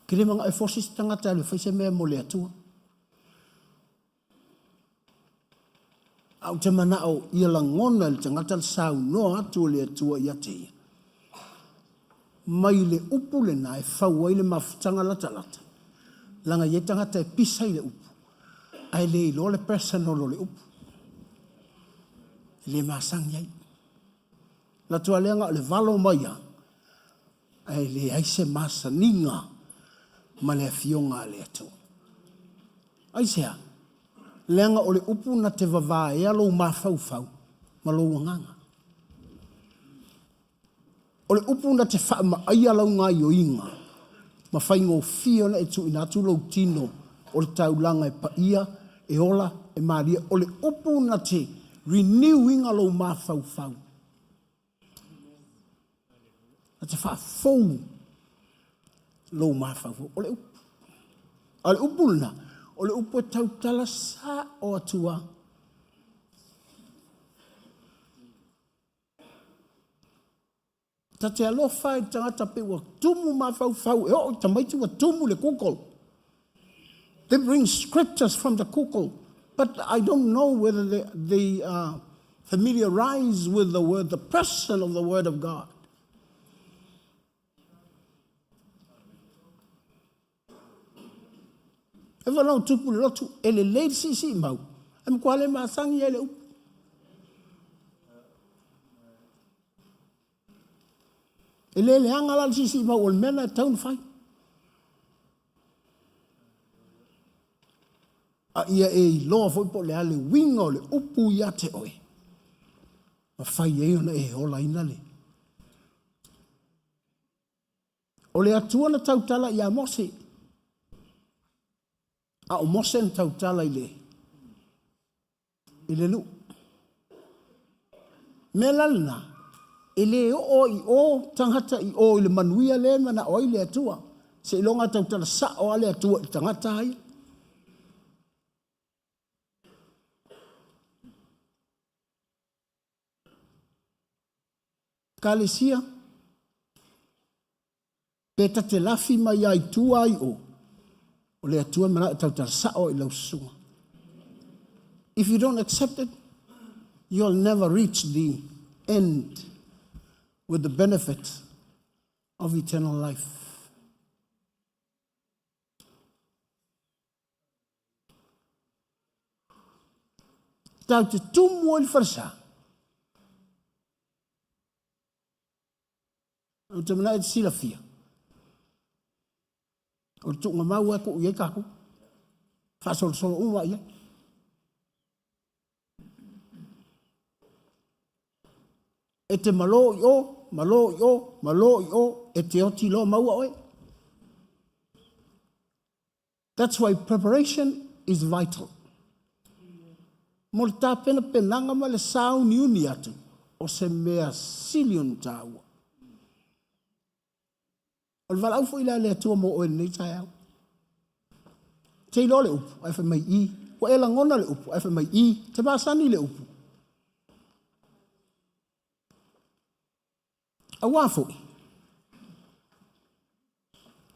Ke le manao e force se tagata e alu e fai se mea mo le Atua. A ou te manao ia lagona e le tagata le saunoa atu o le Atua ia te ia. Mai le upu lena e fau ai le mafutaga latalata, leaga e i ai tagata e pisa i le upu, ae le iloa le personal o le upu. E le masani ai. Alu atu lava lea na o le valo mai lava, ae leai se masaniga ma le Afioga a le Atua. Aisea? Leaga o le upu na te vavaea lou mafaufau ma lou agaga. O le upu na te faamaaia lau gaioiga ma faigofie ona e tuuina atu lou tino o le taulaga e paia, e ola, e malie. O le upu na te renew ina lou mafaufau. Na te faafou lou mafaufau. O le upu. A o le upu lena, o le upu e tautala sao atu lava. Ta te alofa i le tagata pei ua tumu mafaufau e oo i tamaiti ua tumu le Google. They bring scriptures from the Google, but I don't know whether they are. Familiarize with the Word, the person of the Word of God. E whanau tupu le lotu, e le lei si si mau. E mkua le masangi e le upu. E le leaga la le siisiimau o le mea lena e tatau ona fai. A ia e iloa foi po o le a le uiga o le upu ia te oe, mafai ai ona e olaina le. O le Atua na tautala ia Mose, a o Mose na tautala i le i le nuu. Mea la lena, e le oo i o tagata i o i le manuia lea e manao ai le Atua. Seiloga e tautala sao lava le Atua i le tagata ia. Ekalesia, pe ta te lafi mai lava i tua i o, o le Atua e manao e tautala sao i lau susuga. If you don't accept it, you'll never reach the end with the benefit of eternal life. Tau te tumu ai le falesa. Ou te manao e te silafia. O le tuugamau e tuu i ai tatou. Faasolosolo uma i ai. E te malo i o, malo i o, malo i o, e te oti loa maua oe. That's why preparation is vital. Mo le tapenapenaga ma le sauniuni atu o se mea sili ona taua. O le valaau foi lea a le Atua mo oe i lenei taeao. Te iloa le upu, ae fai mai i. Ua e lagona le upu, ae fai mai i. Te masani le upu. Auā foi,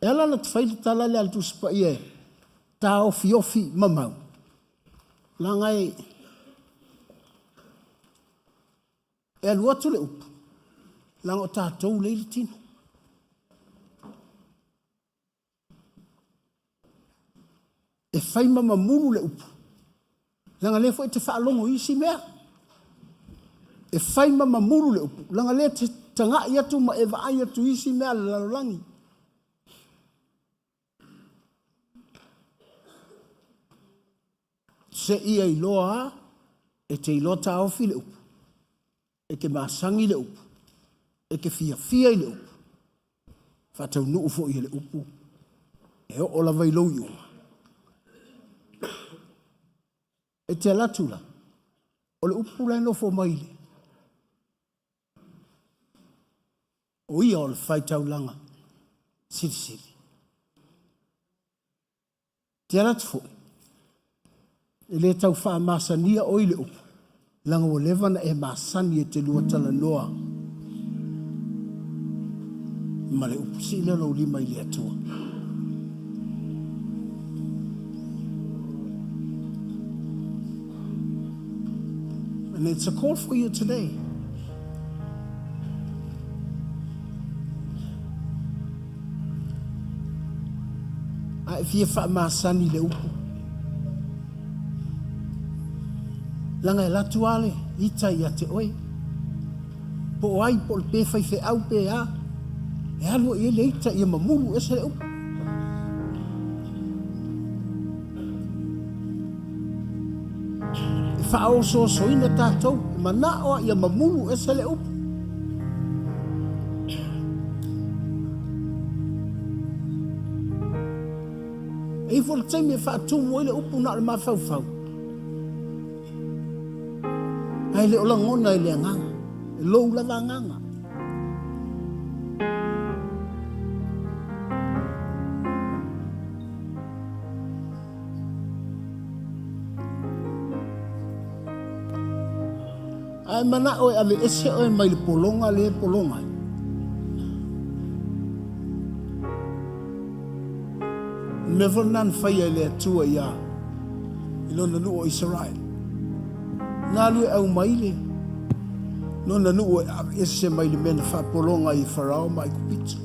e ala ona fai le tala lea a le Tusi Paia e taofiofi ma mau, leaga e e alu atu le upu, leaga o tatou lea e i le tino. E fai ma mamulu le upu, leaga lea foi e te faalogo i isi mea. E fai ma mamulu le upu, leaga lea e te tagai atu ma e vaai atu i isi mea a le lalolagi. Seia iloa a, e te iloa taofi le upu, e te masani le upu, e te fiafia i le upu, faataunuu foi e le upu, e oo lava i lou iuga. E te alu atu la, o le upu la e nofo mai le, o ia o le faitaulaga silisili. Te ala atu foi, e le tau faamasania oe i le upu, leaga ua leva ona e masani e te lua talanoa ma le upu. Sii lea lou lima i le Atua. And it's a call for you today. A e fia faamasani i le upu. Leaga e alu atu lava le ita ia te oe. Po o ai, po o le pe faifeau pe a, e alu i ai le ita ia mamulu ese le upu. E faaosoosoina tatou, e manao ia mamulu ese le upu. E ifo le taimi e faatumu ai le upu na o le mafaufau. Ae le o lagona e le agaga, e lou lava agaga. A e manao e aveese oe mai le pologa lea e pologa ai. O le mea foi lena na faia e le Atua ia i lona nuu o Isaraele. Na alu e aumai le Lona nuu e aveese mai le mea na faapologa ai e Farao ma Aikupito.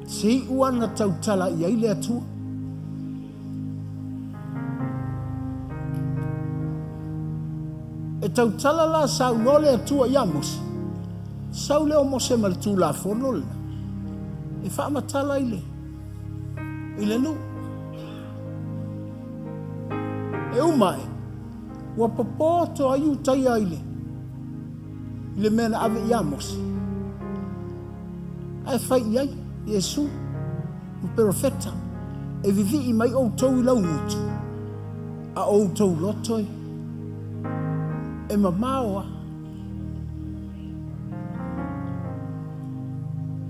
Se iu lava na tautala i ai le Atua. E tautala la saunoa le Atua ia Mose, sau lea o Mose ma le Tulafono lena e faamatala i le i le nuu. E uma ae, ua popoto ai Iutaia i le i le mea na ave ia Mose, ae fai i ai Iesu ma perofeta, E vivii mai outou i lau gutu, a o outou loto e mamao a.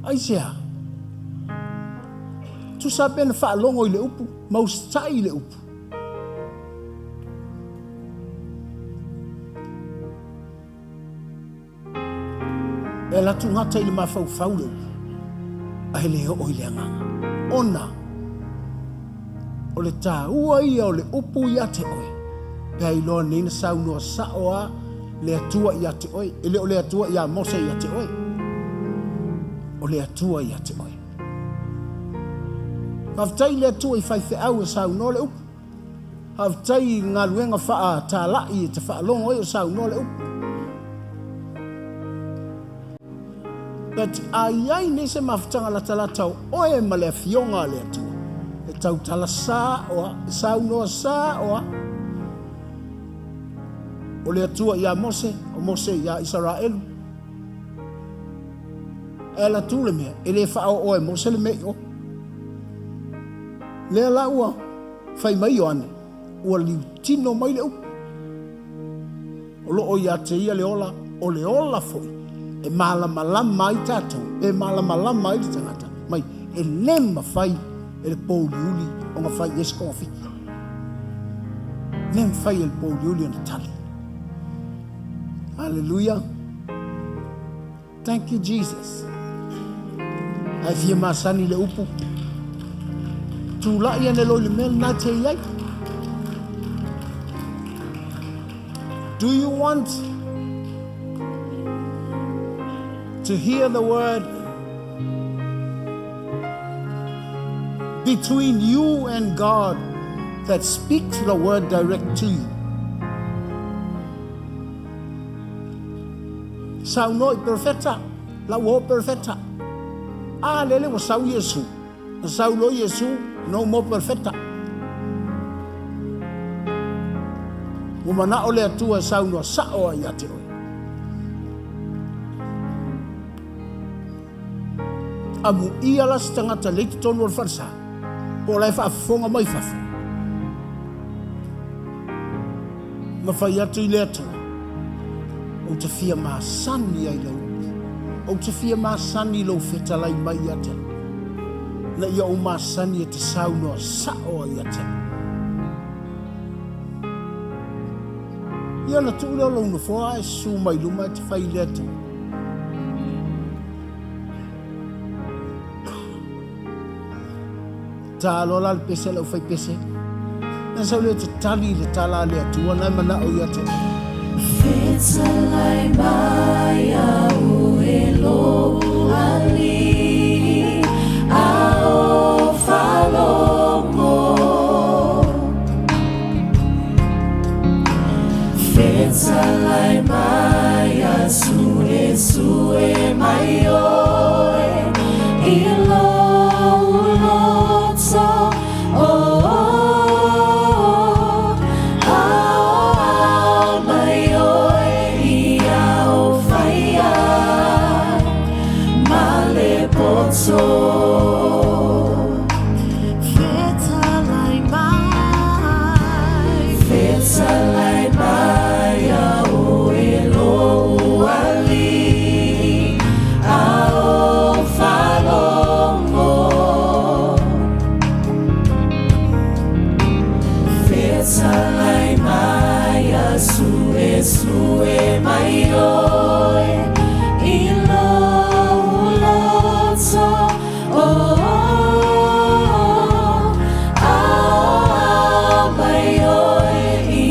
Aisea? Tusa pe na faalogo i le upu, ma usitai i le upu. E alu atu gata i le mafaufau le upu, ae le oo i le agaga. Ona o le taua ia o le upu ia te oe, pe a iloa nei na saunoa sao a le Atua ia te oe, e le o le Atua ia Mose ia te oe, o le Atua ia te oe. Faafetai i le Atua i faifeau e saunoa le upu. Faafetai i galuega faatalai e te faalogo ai o saunoa le upu. But a i ai nei se mafutaga latalata o oe ma le Afioga a le Atua, e tautala sao a, e saunoa sao a. O le Atua ia Mose, o Mose ia Isaraelu. Ae ala atu le mea, e le faaoo e Mose le mea i o. Lea la ua fai mai Ioane, ua liutino mai le upu. O lo o ia te ia le ola, o le ola foi e malamalama ai tatou, pe malamalama ai le tagata mai, e le mafai e le pouliuli ona fai i ai se togafiti. E le mafai e le pouliuli ona tali. Hallelujah. Thank you Jesus. Ae fia masani le upu. Tulai ane loa i le mea lena te i ai. Do you want to hear the word between you and God that speaks the word direct to you? Saunoa i perofeta, la ua oo perofeta. A lele ua sau Iesu, na sau loa Iesu, no more perofeta. Ua manao le Atua e saunoa sao ai ia te oe. Amuia la se tagata lea i totonu o le falesa, po o la e faafofoga mai fafo, ma fai atu i le Atua, Ou te fia masani ai lau upu. Ou te fia masani i lou fetalai mai ia te au. Na ia ou masani e te saunoa sao ai ia te au. Ia ona tuu lea o lou nofoa ae susu mai luma e te fai i le Atua. Ta loa la le pese a le aufaipese. Na sau lea te tali i le tala a le Atua na e manao ia te oe. Fetalai mai au e lou alii, a o faalogo. Fetalai mai a suesue mai oe i lou loto, oh, oh, aoao mai oe i au faia ma le poto. Fetalai mai. Fetalai mai a oe lou alii, a o faalogo. Fetalai mai a suesue mai oe i lou loto, oh, oh, aoao mai oe i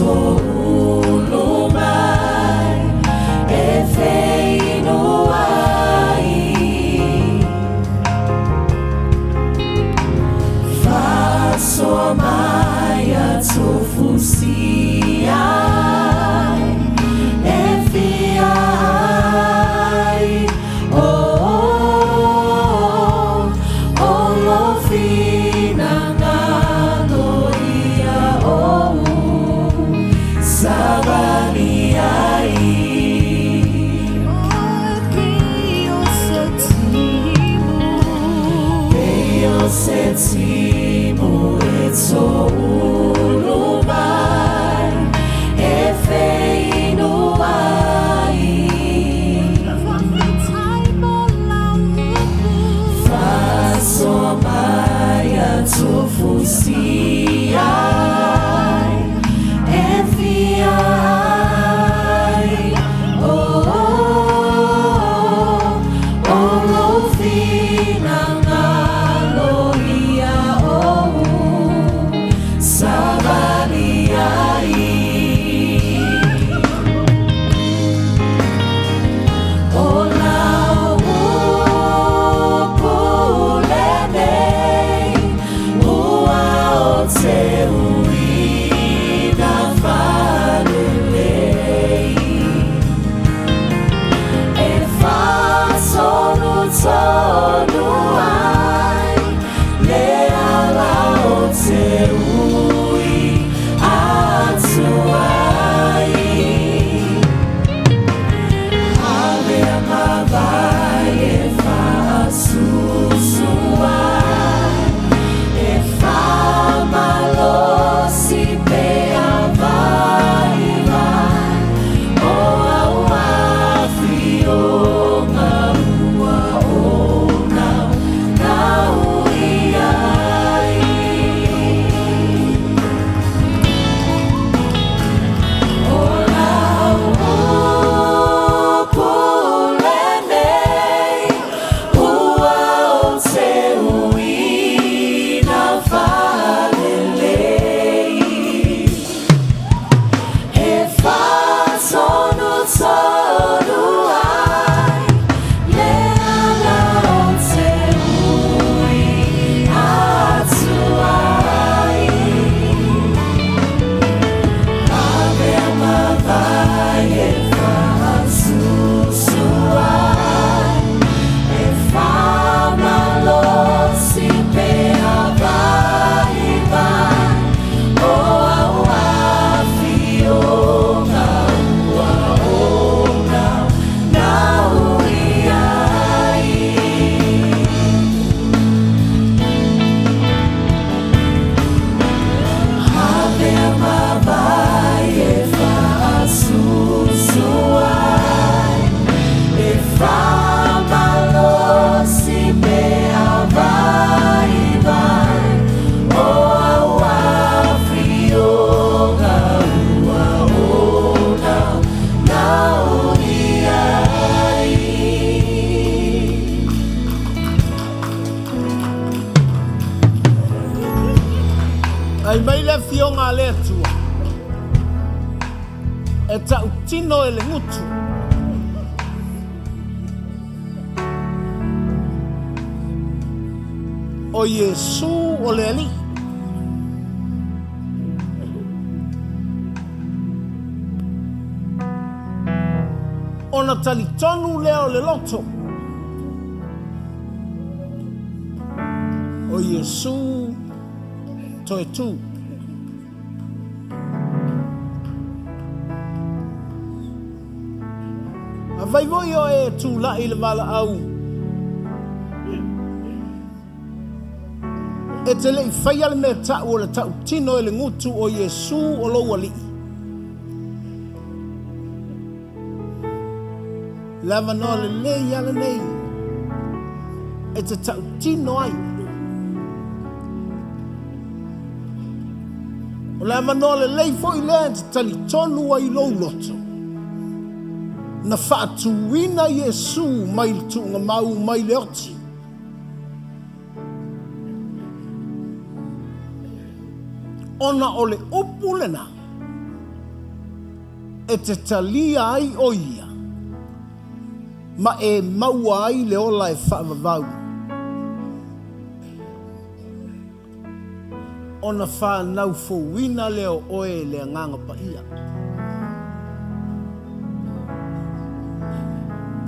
toulu mai e feinu ai. Fasoa mai a tofusi ai e fia ai. Oh, oh, oh, lo finangalo ia ou savali ai. Pei o se timu e toulu mai e feinu ai. Fasoa mai a tofusi ai e fia ai. Oh, oh, oh, lo finangalo ia ou savali ai. O lau upu lenei ua o te uiga faalelei e faatonutonu ai le ala o te ui atu ai. Ave a mavae e faasusu ai, e faamalosi pe avaivai, o au afioga ua ou naunau i ai. O lau upu lenei ua o te uiga faalelei e faatonutonu ai le ala o te ui atu ai. Ave a mavae e faasusu ai, e faamalosi pe avaivai, o au afioga ua ou naunau i ai. Ave a mavae e faasusu ai, e faamalosi pe avaivai, o au afioga ua ou naunau i ai. Ai mai le afioga a le Atua e tautino e le gutu. O Iesu o le Alii. Ona talitonu lea o le loto. O Iesu toe tu. Afai foi o e tulai i le valaau e te le i faia le mea tau o le tautino e le gutu o Iesu o lou Alii. Le avanoa lelei lava lenei e te tautino ai. O le avanoa lelei foi lea e te talitonu ai i lou loto. Na faatuina Iesu mai le tuugamau mai le oti. Ona o le upu lena. E te talia ai o ia, ma e maua ai le ola e faavavau. Ona fanau fouina lea o oe e le Agaga Paia.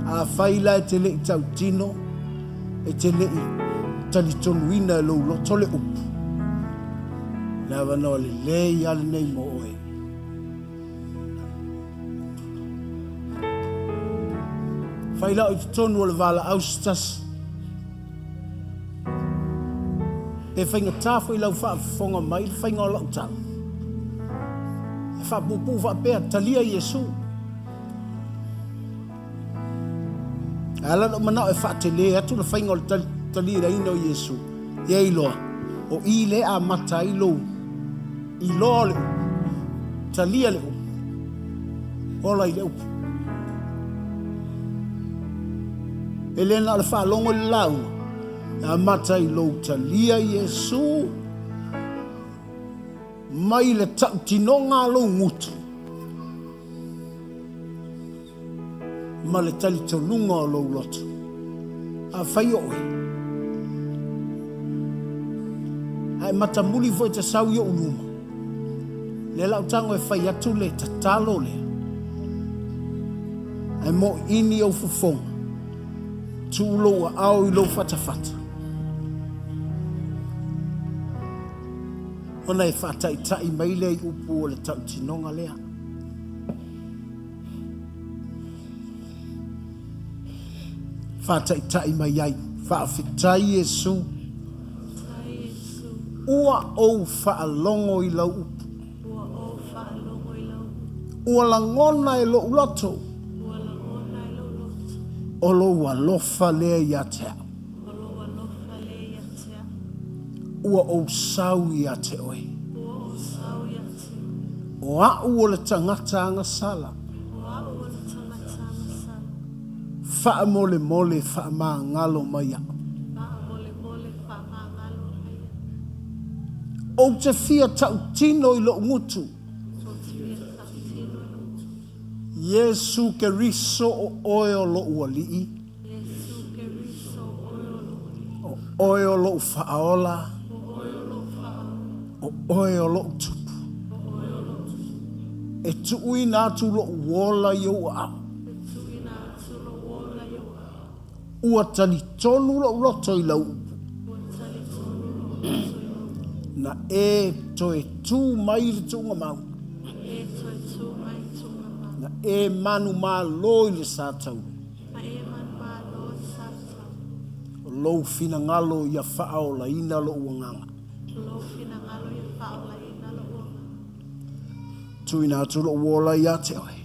Afai la e te le i tautino, e te le i talitonuina e lou loto le upu, le avanoa lelei a lenei mo oe. Fai la o i totonu o le valaau se tasi. Pe faigata foi lau faafofoga mai le faiga o lau tala. E faapuupuu faapea, talia Iesu. E ala lou manao e faatele atu le faiga o le taliaina o Iesu, ia iloa, o i lea e amata ai lou iloa o le upu, talia le upu, ola i le upu. E le na o le faalogo i le lauga, e amata i lou talia Iesu mai le tautinoga a lou gutu ma le talitonuga o lou loto. Afai o oe, a e matamuli foi te sau i ou luma, lea la ou tago e fai atu le tatalo lea, ae moʻiini ou fofoga, tuu lou aao i lou fatafata, ona e faataitai mai lea i upu o le tautinoga lea. Faataitai mai ai. Faafetai Iesu. Ua ou faalogo i lau upu. Ua lagona e lou loto. O lou alofa lea ia te au. Ua ou sau ia te oe. O au o le tagata agasala. Faamolemole faamagalo mai au. Ou te fia tautino i lou gutu. Iesu Keriso o oe o lou Alii. O oe o lou Faaola. O oe o lou Tupu. E tuuina atu lou ola i ou aao. Ua talitonu lou loto i lau upu. Na e toe tu mai i le tuugamau. Na e manumalo i le sa taula. O lou finagalo ia faaolaina lou agaga. Tuuina atu lou ola ia te oe.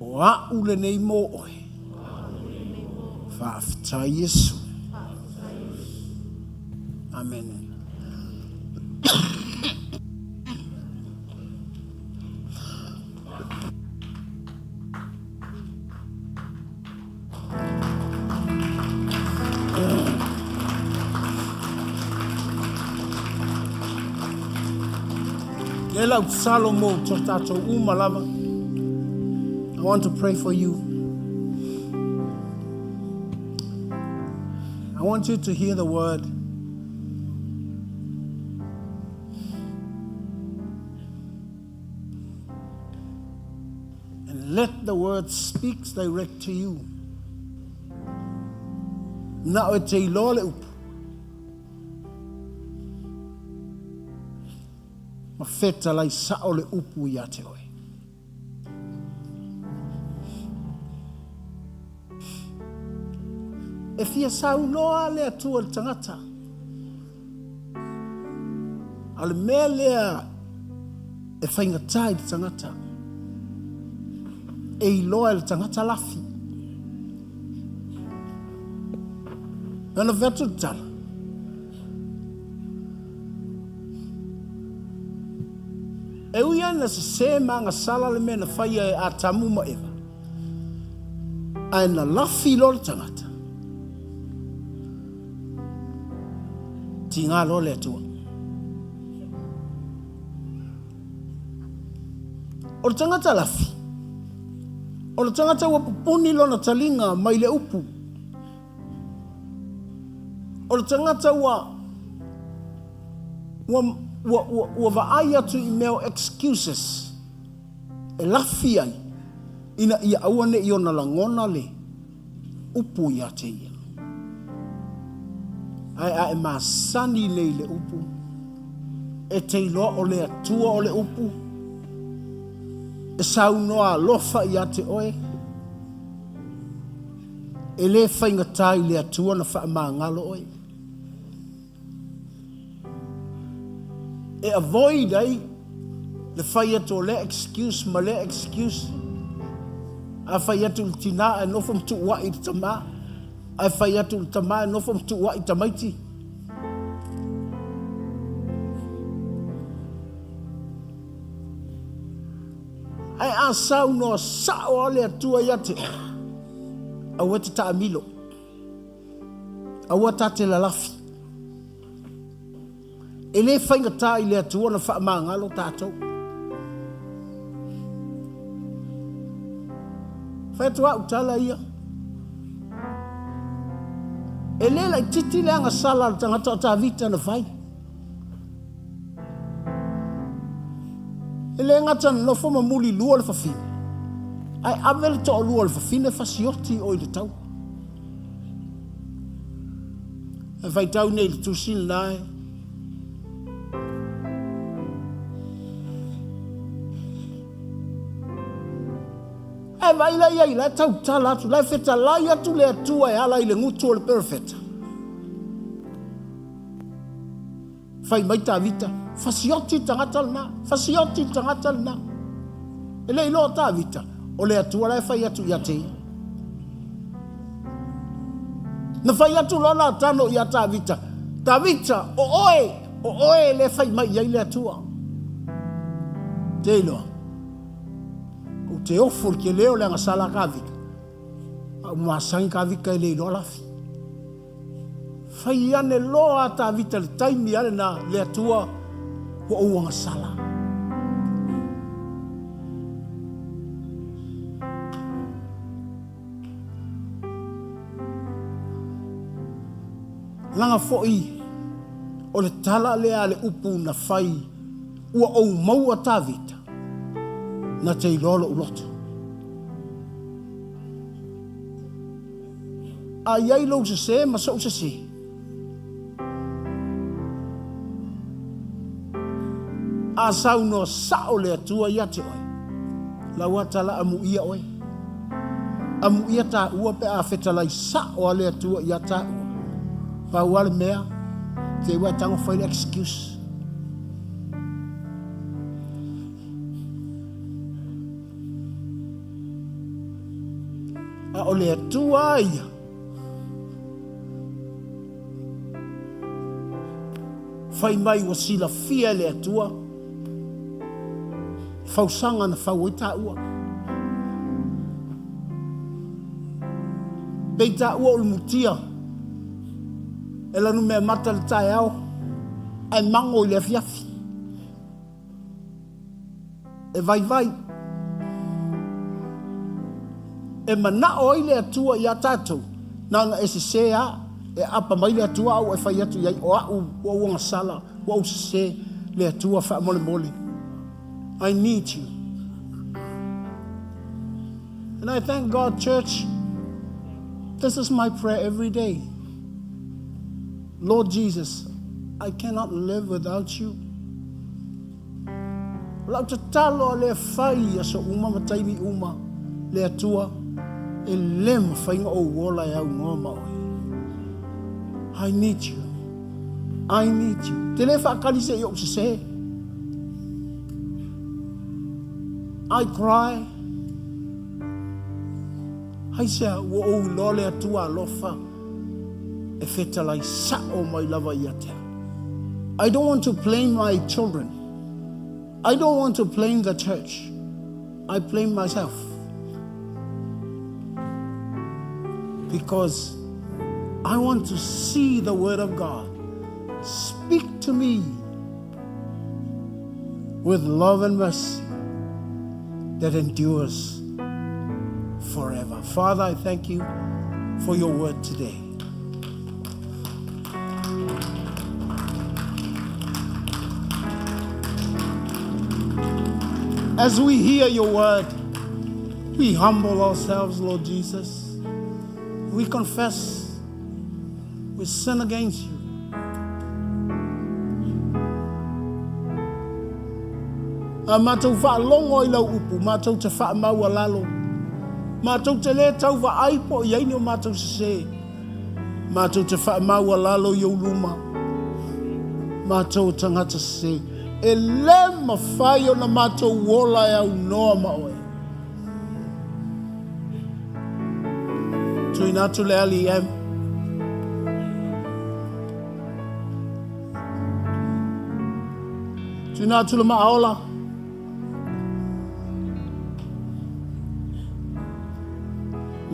O au lenei mo oe. Faafetai Iesu. Amene. E lau tatalo mo to tātou uma lava. I want to pray for you. I want you to hear the word. And let the word speaks direct to you. Na o e te iloa le upu. Ma fetalai sao le upu ia te oe. E fia saunoa le Atua i le tagata. A o le mea lea e faigata i le tagata, e iloa e le tagata lafi. E ona fai atu le tala, E ui lava ina sese ma agasala le mea na faia e Atamu ma Eva, ae na lafi loa le tagata, tiga loa le Atua. O le tagata lafi, o le tagata ua pupuni lona taliga mai le upu. O le tagata ua ua ua ua, ua vaai atu i mea o excuses e lafi ai ina ia aua ne i ona lagona le upu ia te ia. Ae a e masani nei i le upu, e te iloa o le Atua o le upu, e saunoa alofa ia te oe, e le faigata i le Atua na faamagalo oe. E avoid ai le fai atu o lea excuse ma lea excuse. A fai atu i le tinā ae nofo ma tuua'i i le tamā, ae fai atu i le tamā e nofo ma tuua'i i tamaiti. Ae a saunoa sa'o lava le Atua ia te oe, aua e te taamilo. Aua ta te lalafi. E le faigata i le Atua ona faamagalo tatou. Fai atu au tala ia. E le laititi le agasala a le tagata o Tavita na fai. E le gata na nofo ma muli lua le fafine, ae ave le toalua o le fafine fasioti o i le taua. E faitau nei i le tusi lena e. Ae vaai la i ai, la e tautala atu, la e fetalai atu le Atua e ala i le gutu o le perofeta. Fai mai Tavita, fasioti le tagata lena, fasioti le tagata lena. E le iloa o Tavita, o le Atua la e fai atu ia te ia. Na fai atu loa Natano ia Tavita, Tavita, o oe, o oe le fai mai i ai le Atua. Te iloa, ou te ofo i le tele o le agasala a Tavita, a ua masani Tavita e le iloa lafi. Fai ane loa a Tavita i le taimi a lena, le Atua, ua ou agasala. Laga foi o le tala lea a le upu na fai ua ou maua Tavita, na te iloa lou loto. A i ai lou sesē ma soʻu sesē. A saunoa sao le Atua ia te oe, lau ata la amuia oe. Amuia taua pe a fetalai sao a le Atua ia taua. Pau a le mea, te ua e tago fai le excuse. A o le Atua a ia. Fai mai ua silafia e le Atua fausaga na fau ai taua. Pei taua o le mutia e lanu mea mata le taeao ae mago i le afiafi. E vaivai. E manao ai le Atua iā tatou, na ona e sesē a, e aapa mai le Atua a ua e fai atu i ai, o au, ua ou agasala, ua ou sesē, le Atua faamolemole. I need you. And I thank God, church, this is my prayer every day. Lord Jesus, I cannot live without you. O lau tatalo a lea fai i aso uma ma taimi uma, le Atua, e le mafai ona ou ola e aunoa ma oe. I need you. I need you. Te le whaakali se i ou sesē. I cry. Aisea, ua ou iloa le Atua alofa e fetalai sa'o mai lava ia te au. I don't want to blame my children. I don't want to blame the church. I blame myself. Because I want to see the Word of God speak to me with love and mercy. that endures forever. Father, I thank you for your word today. As we hear your word, we humble ourselves, Lord Jesus. We confess we sin against you. A matou faalogo i lau upu, matou te faamaualalo. Matou te le tau vaai po o i ai ni o matou sesē. Matou te faamaualalo i ou luma. Matou o tagata sesē. E le mafai ona matou ola e aunoa ma oe. Tuuina atu le LEM. Tuuina atu le maaola.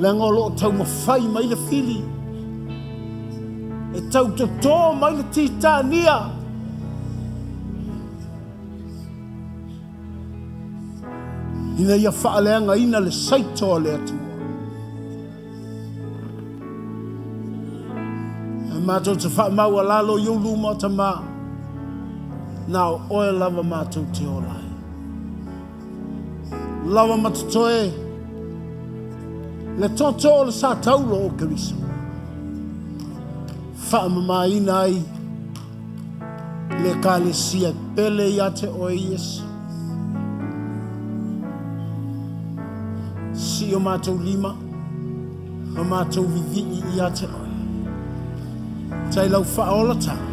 Leaga o lo o taumafai mai le fili. E tau totō mai le titania. Ina ia faaleagaina le saito a le Atua. E matou te faamaualalo i ou luma, Tama, na o oe lava matou te ola ai. Lava ma totoe le toto o le sa taulo o Keriso. Faamamaina ai le Ekalesia e pele ia te oe Iesu. Sii o matou lima ma matou vivii ia te oe. Tai lau faaolatanga.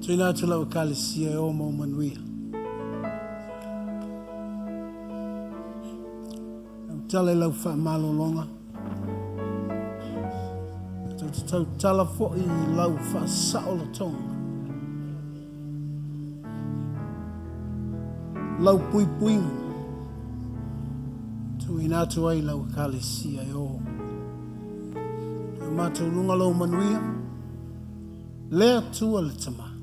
Tuina atu lau ekalesia e o ma o manuia. Lau tala i lau faamalologa. Tou te tautala foi i lau faasaolotoga. Lau puipuiga. Tuuina atu ai lau ekalesia e o. E matou luga lou manuia. Le Atua le Tama.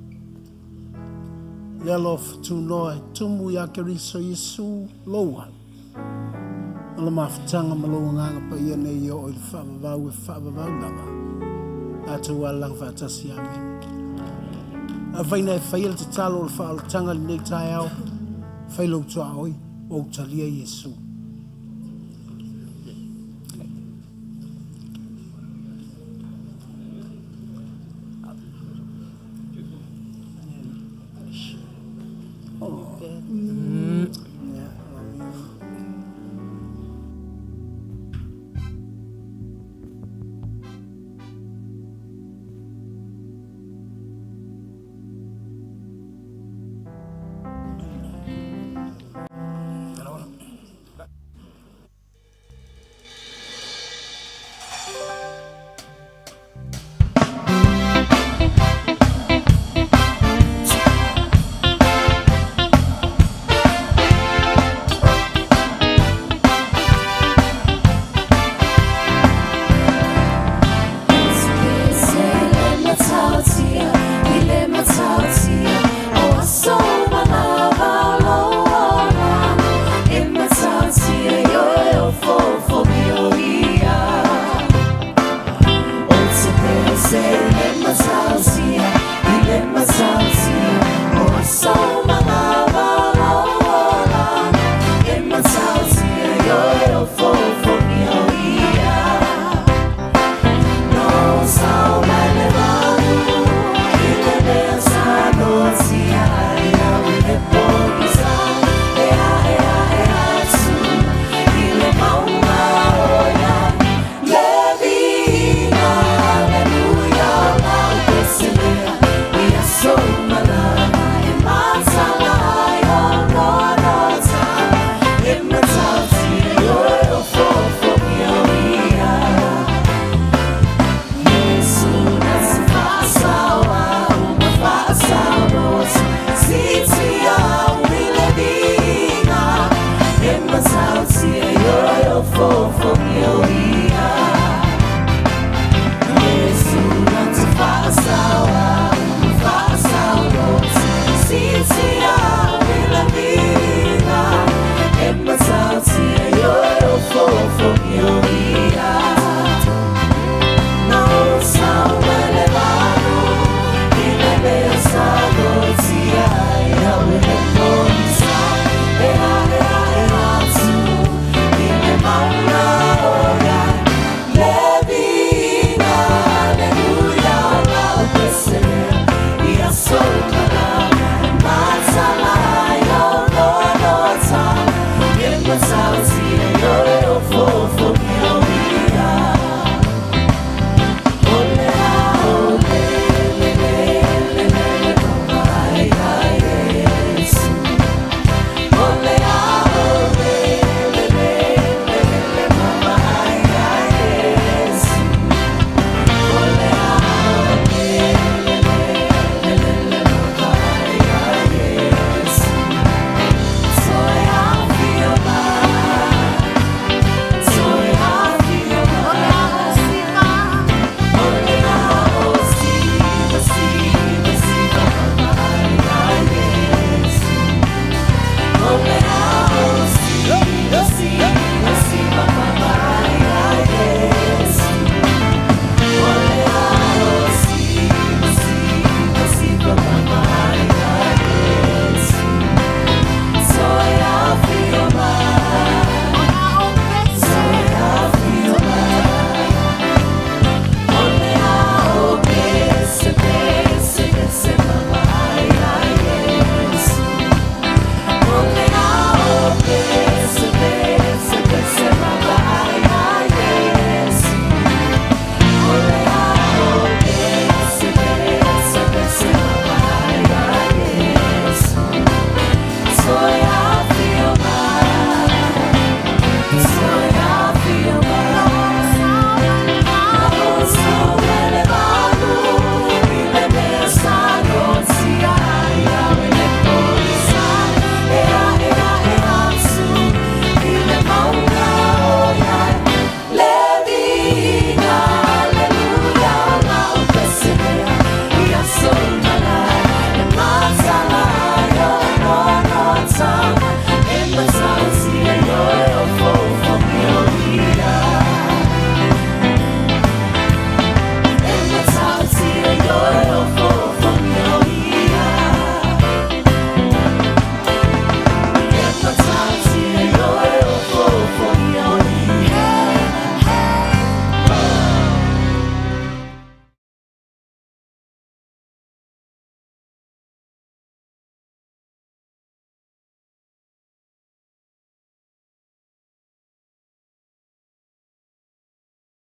Le alofa tunoa e tumu ia Keriso Iesu lou Alo. Ma le mafutaga ma lou Agaga Paia nei e oo i le faavavau e faavavau lava. Tatou alalaga faatasi. Amene. Afai na e faia le tatalo o le faaolataga i lenei taeao, fai lou tuaoi, ua ou talia Iesu.